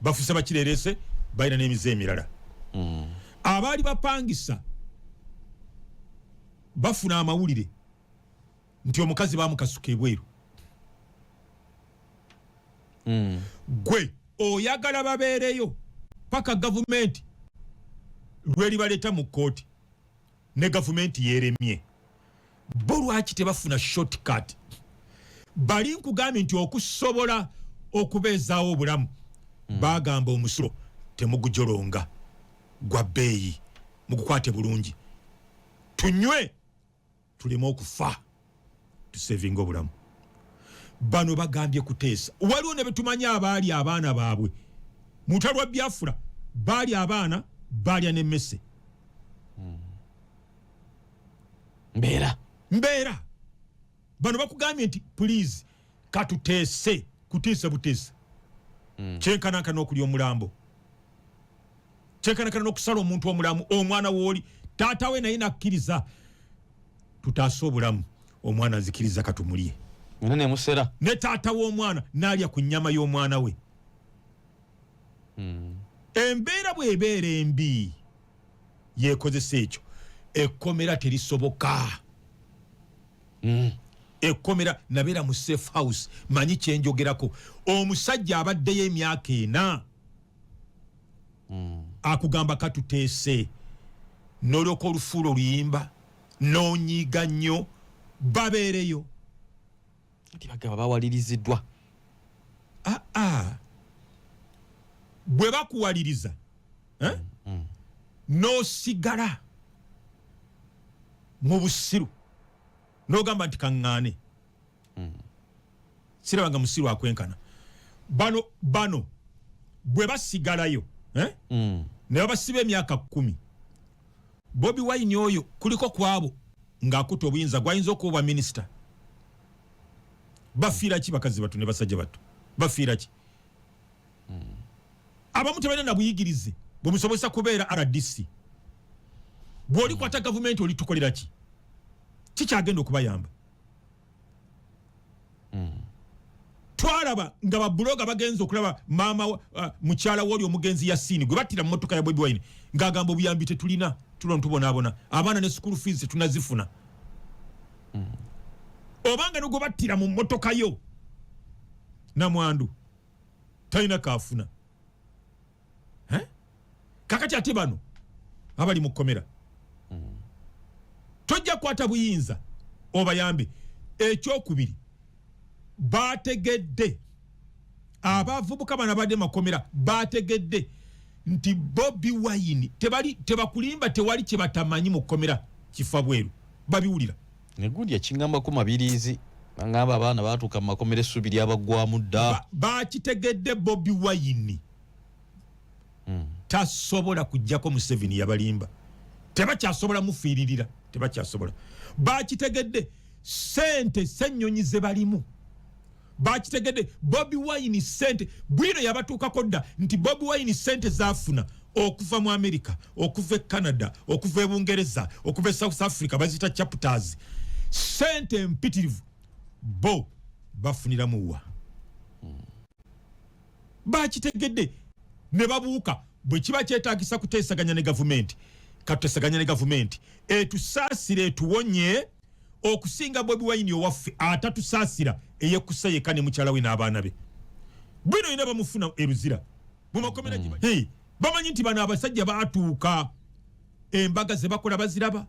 bafuse bakirerese, balina n'emize emirala. Abaali bapangisa bafuna amawulire nti omukazi bamukasuka ebweru. Gwe oyagala babeereyo paka gavumenti lweribaleeta mu kkooti, ne gavumenti yeremye. Bo lwaki tebafuna shortcut? Bali nkugambye nti okusobola okubeezaawo obulamu, bagamba omusulo temugujolonga, gwa bbeeyi, mugukwate bulungi, tunywe tuleme okufa, tusevinga obulamu. Bano bagambye kuteesa. Waliwo ne betumanyi abaali abaana baabwe mutalwa Byafula, baali abaana baalya n'emmese. Mbeera. Mbeera. Bano bakugambye nti please katuteese. Kuteesa buteesa kyenkanankana okulya omulambo, kyenkanankana n'okusala omuntu omulamu, omwana wooli taata we naye nakkiriza tutaase obulamu, omwana nzikiriza katumulye. Nemusera. Ne taata w'omwana n'alya ku nnyama y'omwana we. Embeera bw'ebeera embi, yeekozesa ekyo. Ekkomera terisoboka. Ekkomera, nabeera mu safe house, manyi kyenjogerako. Omusajja abaddeyo emyaka 4 akugamba katuteese, n'olyoka olufuula oluyimba n'onyiiga nnyo, babeereyo. Nti bagamba bawaliriziddwa. Aa, bwe bakuwaliriza, eh? N'osigala mu busiru n'ogamba nti kaŋŋaane, siraba nga musiru akwenkana. Bano bwe basigalayo, eh? Ne babasiba emyaka 10, Bobi Wine oyo kuliko kwabo ng'akuta obuyinza gwayinza okuba obwa minisita. Bafiira ki bakazi batu ne basajja batu? Bafiira ki? Abamu tebalina na buyigirize bwemusobozesa kubeera RDC. Bw'olikwata gavumenti, olitukolera ki? Kikyagenda okubayamba? Twalaba nga babuloga bagenza okulaba maama mukyala woli omugenzi Yasini gwe battira mu motoka ya Bobi Wine, ng'agamba obuyambi tetulina, tulona tubonaabona, abaana ne school fees tetunazifuna. Obanga ne gwe battira mu motoka yo namwandu talina kaafuna. Eh? Kakati ate bano abali mu kkomera, tojja kukwata buyinza obayambe. Ekyokubiri, bategedde abavubuka bano abadde makomera, bategedde nti Bobi Wine tebali, tebakulimba, tewali kye batamanyi mu kkomera kifa bweru, babiwulira. Negundi yakiŋŋambako Mabiriizi, baŋŋamba abaana batuuka mu makomera essuubi lyabaggwamu dda. Bakitegedde Bobi Wine tasobola kujjako Museveni, yabalimba, tebakyasobola mufiiririra, tebakyasobola. Bakitegedde sente Senyonyi ze balimu, bakitegedde Bobi Wine sente bwino yabatuukako dda nti Bobi Wine sente zafuna okuva mu America, okuva e Canada, okuva e Bungereza, okuva e South Africa, bazita chapters, sente empitirivu bo bafuniramu wa? Bakitegedde ne babuuka. Bwe kiba kyetagisa kuteesaganya ne gavumenti, katuteesaganya ne gavumenti etusaasire, etuwonye, okusinga Bobi Wine owaffe atatusaasira, eyekusa yekka ne mukyala we n'abaana be. Bwino yina bamufuna eruzira mumakomera. Hey, bamanyi nti bano abasajja batuuka, embaga ze bakola baziraba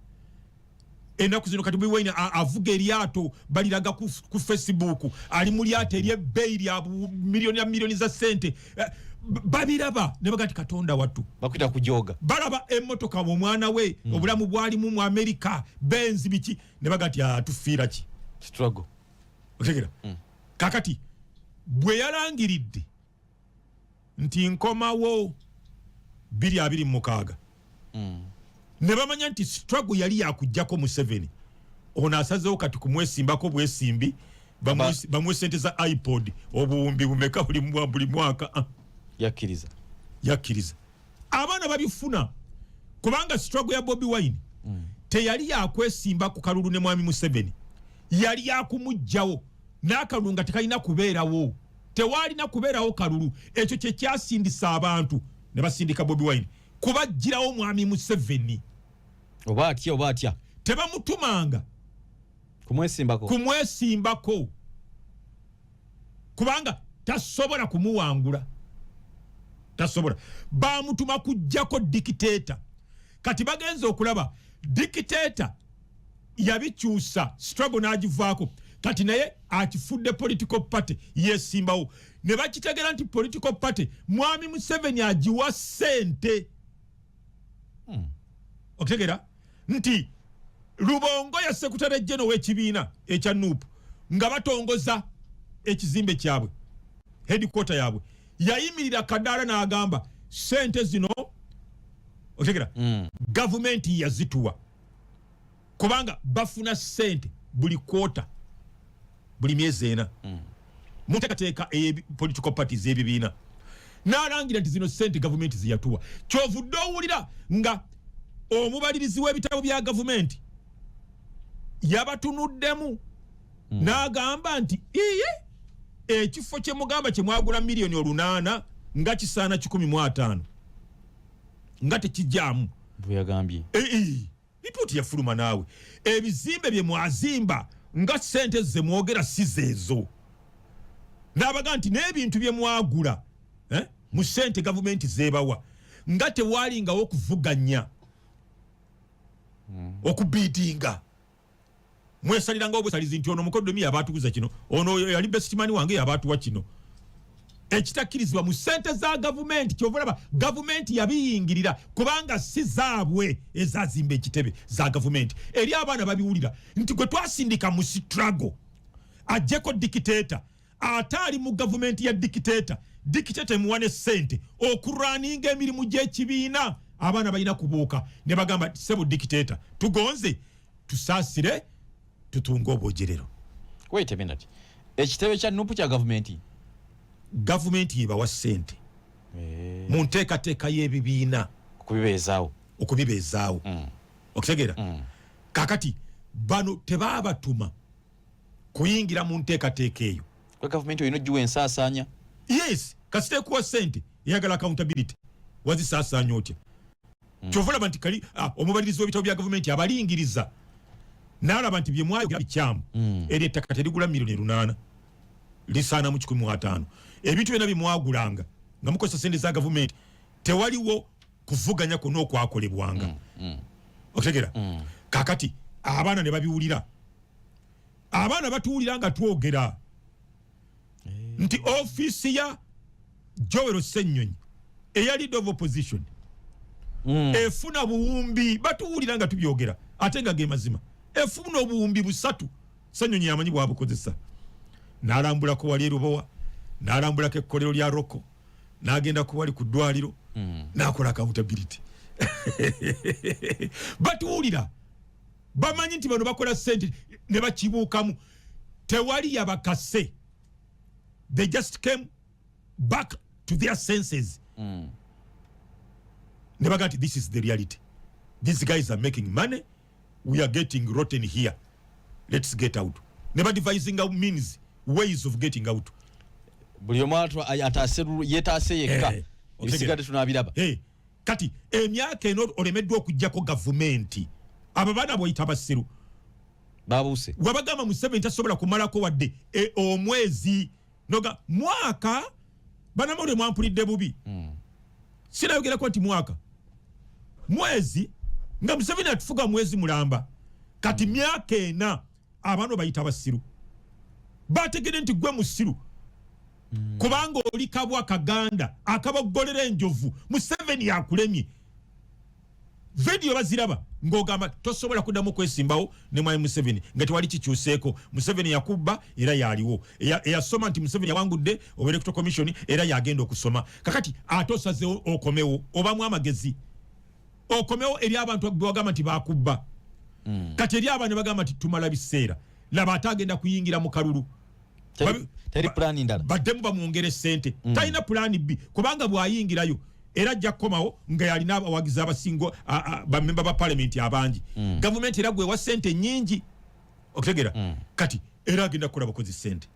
ennaku zino. Kati Bobi Wine avuga eryato, baliraga ku Facebook, ali mu lyato eryebbeeyi lya miliyoni ya miliyoni za ssente. Eh, babiraba ne baga nti Katonda wattu. Bakwita kujoga. Balaba emmotoka omwana we, obulamu bwalimu mu Amerika, Benz, biki, ne baga nti, "Ah, tufiira ki?" Struggle. Otegera? Kakati bwe yalangiridde nti nkomawo 2026, ne bamanya nti struggle yali yakujjako Museveni. Ono asazeewo kati kumwesimbako bwesimbi, bamuwe sente za iPod obuwumbi bumeka buli mwaka. Ah. Yakkiriza. Yakkiriza, abaana babifuna, kubanga struggle ya Bobi Wine teyali yakwesimba ku kalulu ne mwami Museveni, yali yakumugjawo n'akalulu nga tekalina kubeerawo, tewalina kubeerawo kalulu. Ekyo kyekyasindisa abantu ne basindika Bobi Wine kubajjirawo mwami Museveni. Oba atya, oba atya. Tebamutumanga kumwesimbako. Kumwesimbako, kubanga tasobola kumuwangula, tasobola. Bamutuma kujjako dictator. Kati bagenza okulaba dictator yabikyusa, struggle n'agivaako, kati naye akifudde political party, yesimbawo. Ne bakitegera nti political party mwami Museveni agiwa ssente. Okutegera nti Lubongo ya secretary general w'ekibiina ekya NUP, nga batongoza ekizimbe kyabwe, headquarter yaabwe, yayimirira kadaala n'agamba sente zino, otegera, gavumenti yazituwa, kubanga bafuna sente buli kwota, buli myezi 4, muteekateeka eye political parties, ebibiina. N'alangira nti zino sente gavumenti zeyatuwa. Kyovudde owulira nga omubalirizi w'ebitabo bya gavumenti yabatunuddemu. N'agamba nti iye, ekifo kye mugamba kye mwagula miliyoni 800 nga kisaana 150, nga tekijaamu. Bwe yagambye. Lipooti yafuluma. Naawe ebizimbe bye mwazimba nga sente ze mwogera si zeezo. N'abaga nti n'ebintu bye mwagula mu sente gavumenti zeebawa nga tewalingawo okuvuganya, okubiidinga, mwesaliranga obwesalizi nti ono mukoddomi yabatuguza kino, ono yali best man wange yabatuwa kino, ekitakkirizibwa mu sente za gavumenti. Kyova olaba gavumenti yabiyingirira, kubanga si zaabwe ezazimba ekitebe, za gavumenti. Eri abaana babiwulira nti gwe twasindika mu struggle ajjeko dictator, ate ali mu gavumenti ya dictator, dictator emuwa ne sente okulwaninga emirimu gy'ekibiina. Abaana balina kubuuka ne bagamba, "Sebo dictator, tugonze tusaasire, tutunge obwogerero." Wait a minute, ekitebe kya NUP kya gavumenti? Gavumenti yebawa sente mu nteekateeka y'ebibiina. Okubibeezaawo. Okubibeezaawo, okitegeera? Kakati bano tebaabatuma kuyingira mu nteekateeka eyo. Kwe gavumenti olina ogiwa ensaasaanya. Yes, kasita ekuwa sente eyagala accountability. Wazisaasaanya otya? Kyova olaba nti kali omubalirizi w'ebitabo bya gavumenti abalingiriza n'alaba nti byemwayogera bikyamu. Eryo ettaka terigula miliyoni 800, lisaana mu 150. Ebintu byonna byemwagulanga nga mukozesa sente za gavumenti, tewaliwo kuvuganya kwonna okwakolebwanga, okutegera? Kakati abaana ne babiwulira. Abaana batuwulira nga twogera nti ofiisi ya Joel Ssenyonyi eya leader of opposition efuna buwumbi. Batuwulira nga tubyogera, ate nga ge mazima. Efuna obuwumbi 300. Ssenyonyi yamanyi bwabukozesa. N'alambulako wali erubowa, n'alambulako ekkolero lya roko, n'agendako wali ku ddwaliro, n'akola accountability. Batuwulira, bamanyi nti bano bakola sente ne bakibuukamu. Tewali yabakase, they just came back to their senses ne baga nti, "This is the reality. These guys are making money. We are getting rotten here. Let's get out." Ne badevising means, ways of getting out. Buli omu ataase yeetaase yekka. Ebisigadde tunabiraba. Hey, kati emyaka eno olemeddwa okugjako gavumenti. Abo baana bweyita basiru. Babuuse. Wabagamba Museveni tasobola kumalako wadde omwezi noga mwaka. Banamawulire, mwampulidde bubi. Sinayogerako nti mwaka, mwezi. Nga Museveni atufuga mwezi mulamba, kati myaka 4. Abaana bayita basiru, bategere nti gwe musiru, kubanga oli kabwa kaganda akaboggolera enjovu. Museveni yakulemye. Vidiyo baziraba ng'ogamba tosobola kuddamu kwesimbawo ne mwami Museveni nga tewali kikyuseeko. Museveni yakubba era yaliwo. Eyasoma nti Museveni yawangudde oba electoral commission, era yagenda okusoma. Kakati ate osazeewo okomewo, obamu amagezi okomewo eri abantu bewagamba nti bakubba. Kati eri abaana bagamba nti tumala biseera. Laba ate agenda kuyingira mu kalulu. Teri pulaani ndala. Baddemu bamwongere sente. Talina pulaani B, kubanga bw'ayingirayo era ajja kukomawo nga yalina abawagizi abasinga, bamemba ba palamenti abangi. Gavumenti era gwewa sente nyingi, okutegera? Kati era agenda kukola bakozi sente.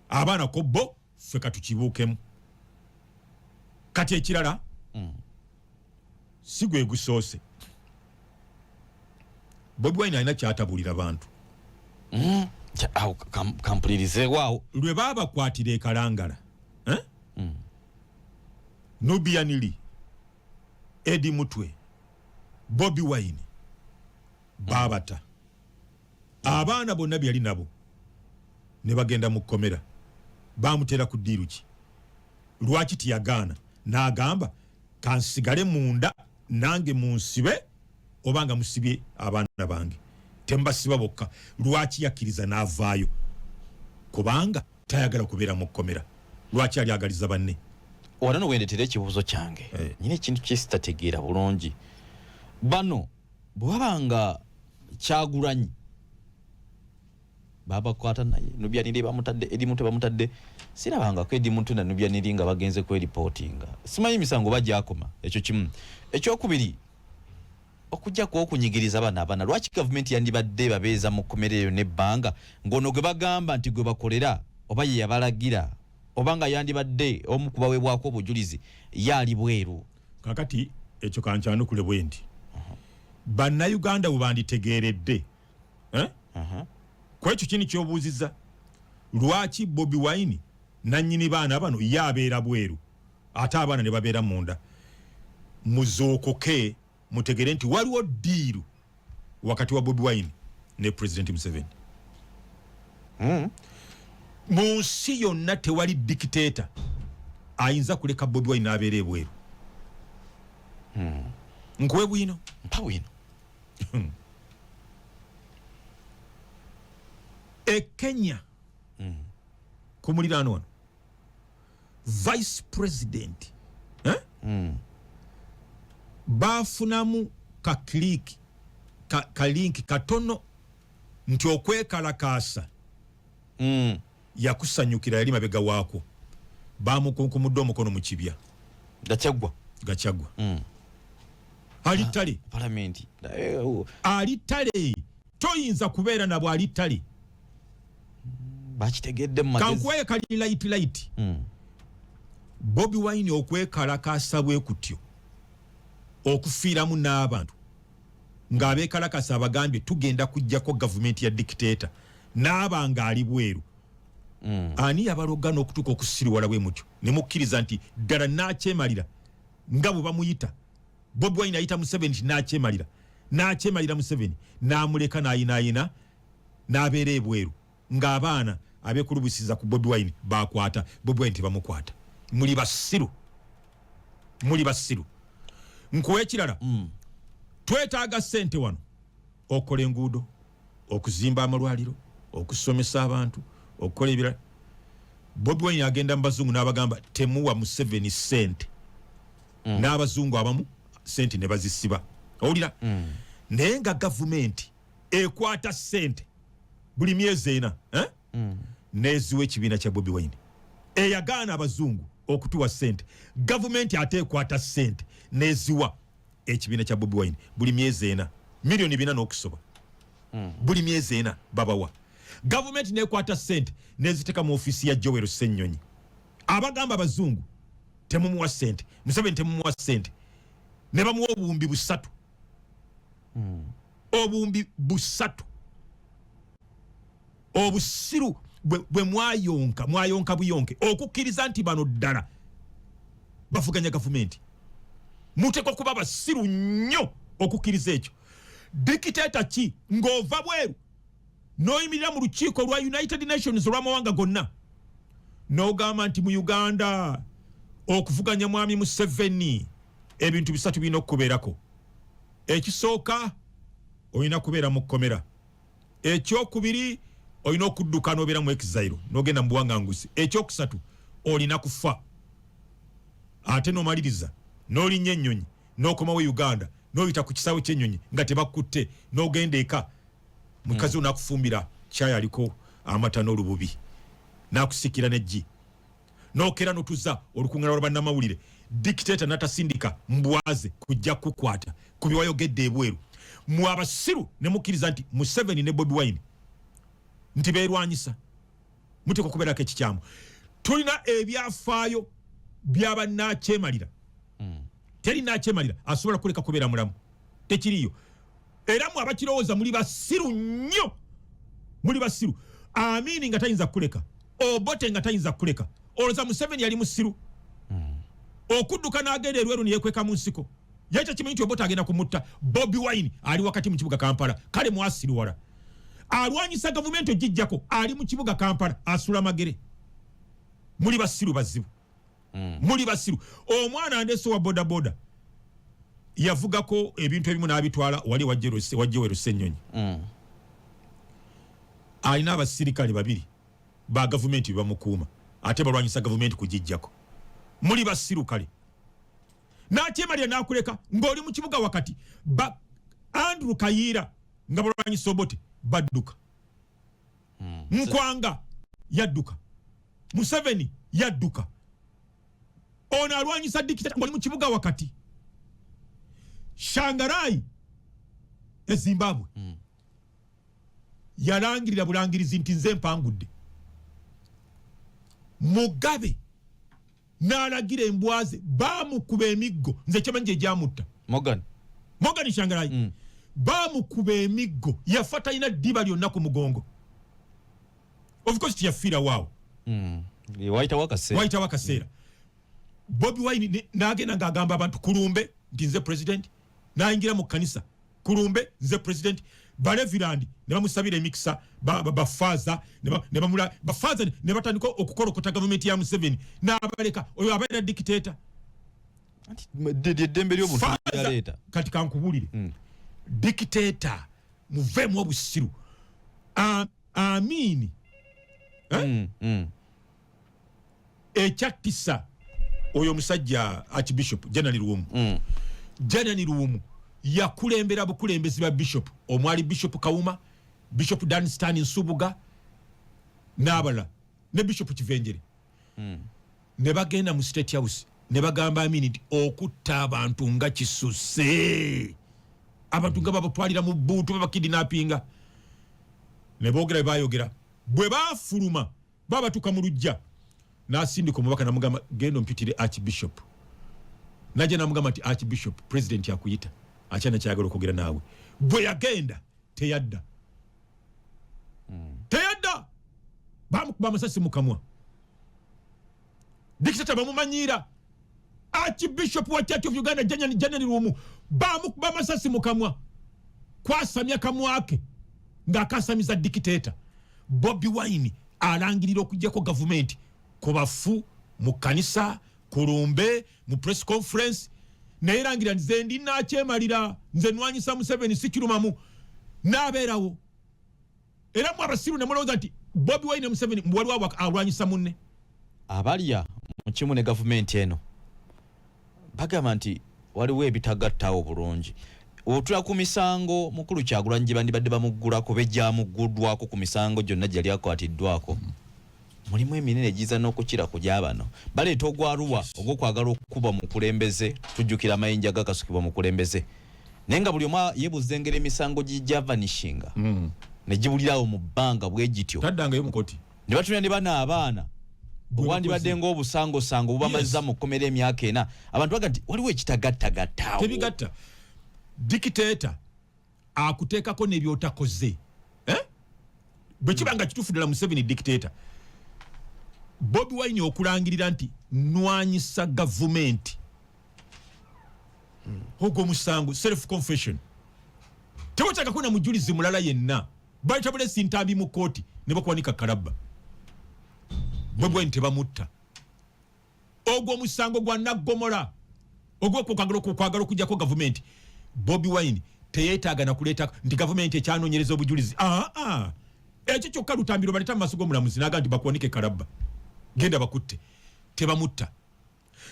Abaana ko bo ffe katukibuukemu. Kati ekirala, si gwe gusoose. Bobi Wine alina kyatabulira bantu. Awo kampulirizeewaawo. Lwe baabakwatira ekalangala, eh? Nubian Li, Eddie Mutwe, Bobi Wine baabata. Abaana bonna byali nabo ne bagenda mu kkomera. Bamutera ku ddiiru ki? Lwaki tiyagaana n'agamba, "Kansigale munda nange munsibe, oba nga musibye abaana bange, tembasiba bokka"? Lwaki yakkiriza n'avaayo? Kubanga tayagala kubeera mu kkomera. Lwaki ali agaliza banne? Wano no wendetera ekibuuzo kyange. Nyina ekintu kyesitategeera bulungi. Bano bwe baba nga Kyagulanyi babakwata, naye Nubian Li bamutadde, Eddie Mutwe bamutadde, sirabangako Eddie Mutwe na Nubian Li nga bagenze kweripootinga. Simanyi misango bagyakoma. Ekyo kimu. Ekyokubiri, Okujjako okunyigiriza bano abaana, lwaki gavumenti yandibadde babeeza mu kkomera eyo n'ebbanga ng'ono gwe bagamba nti gwe bakolera oba ye yabalagira oba nga yandibadde omu ku baweebwako obujulizi ye ali bweru? Kakati ekyo kankyanukule bwe nti, Bannayuganda bwe banditegeeredde, eh? Ku ekyo kini kyobuuziza, lwaki Bobi Wine nannyini baana bano ye abeera bweru ate abaana ne babeera munda, muzuukuke mutegere nti waliwo deal wakati wa Bobi Wine ne President Museveni. Mu nsi yonna tewali dictator ayinza kuleka Bobi Wine n'abeera ebweru. Nkuwe bwino. Mpa bwino. E Kenya, ku muliraano wano, vice president, eh? Bafunamu ka click ka link katono nti okwekalakaasa yakusanyukira, yali mabega waakwo, bamukunkumudde omukono mu kibya. Gachagua. Gachagua. Ali ttale. Palamenti. Ali ttale, toyinza kubeera nabwe, ali ttale. Bakitegedde mu magezi. Kankuwaye kali light light. Bobi Wine okwekalakasa bwe kutyo okufiiramu n'abantu ng'abeekalakasa abagambye tugenda kujjako gavumenti ya dictator, n'aba ng'ali bweru, ani yabaloga n'okutuuka okusiriwala bwe mutyo ne mukkiriza nti ddala naakyemalira nga bwe bamuyita? Bobi Wine ayita Museveni nti naakyemalira, naakyemalira. Museveni n'amuleka n'ayinaayina n'abeera ebweru ng'abaana abeekulubusiza ku Bobi Wine bakwata Bobi Wine tebamukwata. Muli basiru, muli basiru. Nkuwa ekirala. Twetaaga ssente wano okukola enguudo, okuzimba amalwaliro, okusomesa abantu, okukola ebirala. Bobi Wine agenda mu bazungu n'abagamba temuwa Museveni ssente. N'abazungu abamu ssente ne bazisiba, owulira? Naye nga gavumenti ekwata ssente buli myezi 4, eh? Neziwa ekibiina kya Bobi Wine eyagaana abazungu okutuwa ssente. Gavumenti ate ekwata ssente neziwa ekibiina kya Bobi Wine buli myezi 4, miliyoni 400 n'okusoba. Buli myezi 4 babawa. Gavumenti nekwata ssente neziteeka mu ofiisi ya Joel Ssennyonyi abagamba abazungu temumuwa ssente, Museveni temumuwa ssente, ne bamuwa 3000. 3000. Obusiru bwe mwayonka, mwayonka buyonke okukkiriza nti bano ddala bavuganya gavumenti. Muteekwa kuba basiru nnyo okukkiriza ekyo. Dictator ki ng'ova bweru n'oyimirira mu lukiiko lwa United Nations olw'amawanga gonna n'ogamba nti mu Uganda okuvuganya mwami Museveni ebintu bisatu birina okukubeerako: ekisooka olina kubeera mu kkomera, ekyokubiri olina okudduka n'obeera mu exile n'ogenda mu buwanganguzi, ekyokusatu olina kufa, ate n'omaliriza n'olinnya ennyonyi n'okomawo e Uganda n'oyita ku kisaawe ky'ennyonyi nga tebakutte n'ogenda eka, mukazi wo n'akufumbira kyayi aliko amata n'olububi n'akusikira n'eggi, n'okera n'otuza olukuŋŋaana lwa bannamawulire, dictator n'atasindika mbwaze kujja kukwata ku byewayogedde ebweru? Mwe abasiru ne mukkiriza nti Museveni ne Bobi Wine nti beerwanyisa. Muteekwa okubeerako ekikyamu. Tulina ebyafaayo byabannakyemalira. Teri nakyemalira asobola kuleka kubeera mulamu, tekiriyo. Era mwe abakirowooza muli basiru nnyo, muli basiru. Amini nga tayinza kukuleka, Obote nga tayinza kukuleka, olowooza Museveni yali musiru okudduka n'agenda erweru neyekweka mu nsiko? Yali takimanyi nti Obote agenda kumutta? Bobi Wine ali wakati mu kibuga Kampala. Kale mwasiriwala. Alwanyisa gavumenti ogijjako ali mu kibuga Kampala, asula Magere. Muli basiru bazibu. Muli basiru. Omwana andese wa bodaboda yavugako ebintu ebimu n'abitwala wali wajjewero Ssennyonyi. Alina abasirikale babiri ba gavumenti bebamukuuma, ate balwanyisa gavumenti kugijjako. Muli basiru. Kale nakyemalira nakuleka ng'oli mu kibuga wakati. Ba Andrew Kayiira nga balwanyisa Obote badduka. Nkwanga yadduka, Museveni yadduka, ono alwanyisa dictator ng'oli mu kibuga wakati. Shangarai. E Zimbabwe yalangirira bulangirizi nti nze mpangudde. Mugabe n'alagira embwa ze, bamukuba emiggo. Nze kyemanyi gye gyamutta. Morgan. Morgan Tsvangirai. Bamukuba emiggo, yafa talina ddiba lyonna ku mugongo. Of course tiyafiira waawo. Wayitawo akaseera. Wayitawo akaseera. Bobi Wine n'agenda ng'agamba abantu kulumbe nti nze president, n'ayingira mu kkanisa kulumbe nze president. Ba reverend ne bamusabira emikisa, bafaaza ne bamula bafaaza ne batandika okukolokota gavumenti ya Museveni n'abaleka. Oyo abeera dictator. Anti eddembe ly'obuntu Faaza- yaleeta. Kati kankubuulire, dictator, muveemu obusiru. Amiini. Eh? Ekyattisa oyo omusajja Archbishop Janani Luwum, Janani Luwum yakulembera bukulembezi ba bishop omwali Bishop Kawuma, Bishop Danstan Nsubuga n'abalala ne Bishop Kivenjere, ne bagenda mu State House ne bagamba Amini nti okutta abantu nga kisusse, abantu nga babatwalira mu bbuutu, babakidnappinga. Ne boogera bwe bayogera. Bwe bafuluma, babatuka mu lujja, n'asindika omubaka namugamba, "Genda ompitire Archbishop." Najja namugamba nti, "Archbishop, president akuyita, akyana kyayagala okwogera naawe." Bwe yagenda teyadda, teyadda. Bamukuba amasasi mu kamwa. Dictator bamumanyiira. Archbishop wa Church of Uganda Janani Luwum bamukuba amasasi mu kamwa, kwasamya kamwake ng'akasamiza dictator. Bobi Wine alangirira okugjako gavumenti ku bafu, mu kanisa, ku lumbe, mu press conference, naye langira nze ndi nakyemalira, nze nwanyisa Museveni, sikirumamu n'abeerawo. Era mu abasiru ne mulowooza nti Bobi Wine ne Museveni waliwo alwanyisa munne. Abalya mu kimu ne gavumenti eno bagamba nti waliwo ebitagattawo bulungi. Otula ku misango mukulu Kyagulanyi gye bandibadde bamuggulako, bejjamuguddwako ku misango gyonna gyali akwatiddwako, mulimu eminene egiza n'okukira ku gyabano baleeta ogwaruwa ogw'okwagala okukuba mukulembeze. Tujjukira amayinja gakasukibwa mukulembeze, naye nga buli omu yeebuuza engeri emisango gijavanishinga ne gibulirawo mu bbanga bwe gityo. Taddangayo mukoti. Ne batumya ne bano abaana obwandibadde ng'obusangosango bubamazza mu kkomera emyaka 4. Abantu baga nti waliwo ekitagattagattaawo. Tebigatta. Dictator akuteekako n'ebyotakoze, eh? Bwe kiba nga kituufu ddala Museveni dictator, Bobi Wine okulangirira nti nwanyisa gavumenti, ogwo omusango self confession, tewetakako na mujulizi mulala yenna. Bayita bulesi ntambi mu kooti ne bakuwanika kalabba. Bobi Wine tebamutta. Ogwo omusango gwa naggomola ogwokwagala okugjako gavumenti. Bobi Wine teyeetaaga nakuleeta nti gavumenti ekyanonyereza obujulizi. Aa, ekyo kyokka lutambiro baleta mu maaso g'omulamuzi naga nti bakuwanike kalabba, genda bakutte. Tebamutta.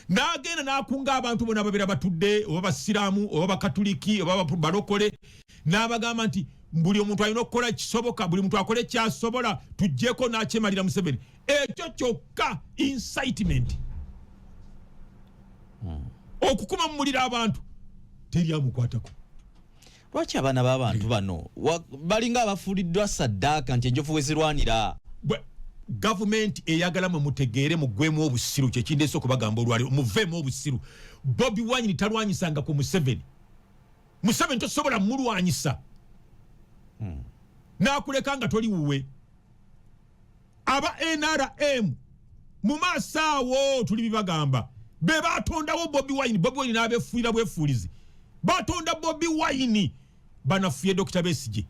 N'agenda n'akunga abantu bonna babeera batudde, oba basiraamu oba bakatuliki oba balokole, n'abagamba nti buli omuntu alina okukola kisoboka, buli muntu akole kyasobola, tuggyeko n'akyemalira Museveni. Ekyo kyokka incitement, okukuma mu muliro abantu, teri amukwatako. Lwaki abaana b'abantu bano balinga abafuuliddwa saddaaka nti enjovu we zirwanira? Gavumenti eyagala mwe mutegeere, mugwemu obusiru. Kyekindeese okubagamba olwaliro, muveemu obusiru. Bobi Wine talwanyisanga ku Museveni. Museveni tosobola mulwanyisa n'akuleka nga toli wuwe. Aba NRM mu maaso awo tuli bibagamba, be batondawo Bobi Wine. Bobi Wine n'abefuulira bwefuulizi, batonda Bobi Wine banafuye Dr Besige,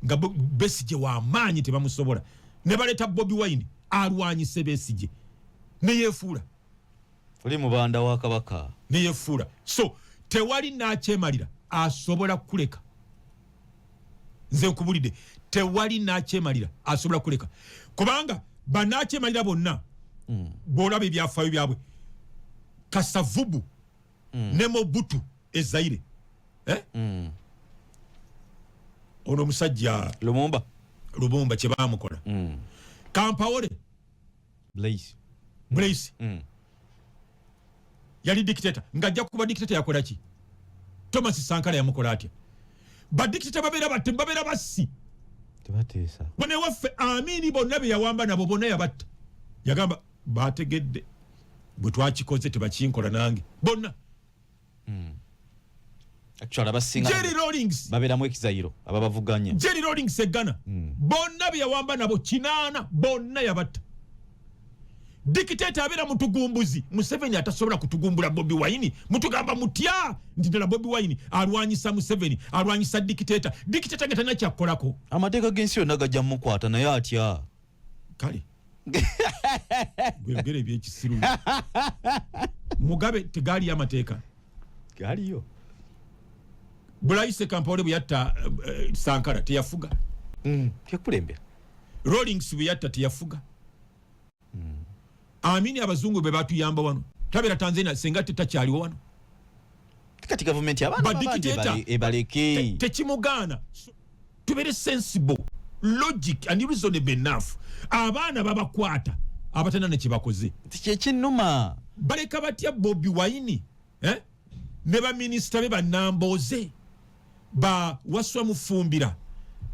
nga Besige wamaanyi tebamusobola, ne baleeta Bobi Wine alwanyise Besige, neyefuula. Oli mubanda wa Kabaka. Neyefuula. So tewali nakyemalira asobola kuleka. Nze nkubulidde, tewali nakyemalira asobola kuleka, kubanga banakyemalira bonna bwolaba ebyafaayo byabwe, Kasavubu ne Mobutu ezaire, eh? Ono omusajja Lumumba. Lumumba kyebamukola, Compaore. Blaise. Blaise. Yali dictator, ng'ajja kuba dictator yakola ki? Thomas Sankara yamukola atya? Badikiteta babeera batemu, babeera bassi. Tebateesa. Bano ewaffe Amini bonna be yawamba nabo bonna yabatta. Yagamba bategedde bwe twakikoze tebakinkola nange bonna. Actually abasinga Jerry Rawlings babeeramu ekizayiro ababavuganya. Jerry Rawlings e Ghana, bonna be yawamba nabo kinaana bonna yabatta. Dictator abeera mutugumbuzi. Museveni atasobola kutugumbula Bobi Wine, mutugamba mutya nti ddala Bobi Wine alwanyisa Museveni, alwanyisa dictator, dictator nga talina kyakkolako? Amateeka g'ensi yonna gajja mukwata, naye atya. Kale gweyogera ebyekisiru. Mugabe tegaaliyo amateeka? Galiyo. Blaise Compaoré bwe yatta Sankara teyafuga? Tekulembera. Rawlings bwe yatta teyafuga? Amini abazungu bwe batuyamba wano tabeera Tanzania senga tetakyaliwo wano? Kati gavumenti abaana babandi Badictator. Ebaleke. Tekimugaana. So, tubeere sensible, logic and reasonable enough. Abaana babakwata abatalina nekyebakoze. Kyekinnuma. Baleka batya Bobi Wine, eh? Ne baminisita be banambooze ba Waswa Mufumbira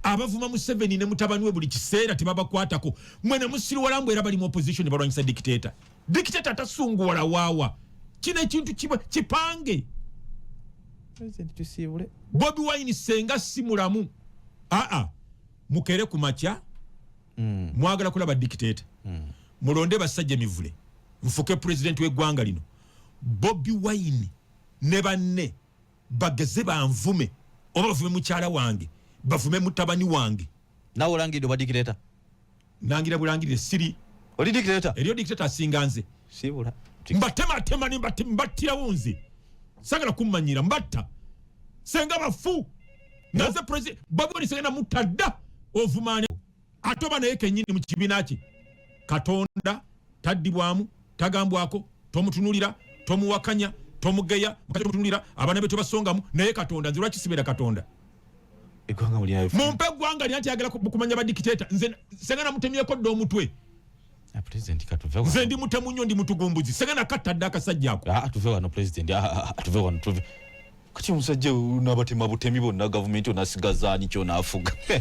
abavuma Museveni ne mutabani we buli kiseera tebabakwatako. Mwene musiriwala mbu era bali mu opposition balwanyisa dictator. Dictator atasunguwala waawa. Kino ekintu kipange. President, tusiibule. Bobi Wine senga si mulamu, aa mukere ku makya. Mwagala kulaba dictator, mulonde basajja mivule nfuke president w'eggwanga lino. Bobi Wine ne banne bageze banvume oba bavume mukyala wange, bavume mutabani wange. Nawe olangiridde oba dictator? Nangira bulangirire siri. Oli dictator? Eriyo dictator asinga nze? Siibula. Mbatematema ne mbattirawo nze. Sagala kummanyira, mbatta senga bafu nga nze president. Bobi Wine senga namutta dda. Ovumaane ate oba naye kenyini mu kibiina kye Katonda taddibwamu, tagambwako, tomutunulira, tomuwakanya, tomugeya, tomutunulira, abaana be tobasongamu, naye Katonda. Nze lwaki sibeera Katonda? Eggwanga mulinayo. Mumpe eggwanga lya nti ayagala kumanya badikiteta. Nze senga namutemyeko dda omutwe. President, katuve wano. Nze ndi mutemu nnyo, ndi mutugumbuzi. Senga nakatta dda akasajja ako. Ah, tuve wano president. Ah, ah, ah, tuve wano, tuve. Kati omusajja nabatema butemi bonna, gavumenti onasigazaani kyonaafuga?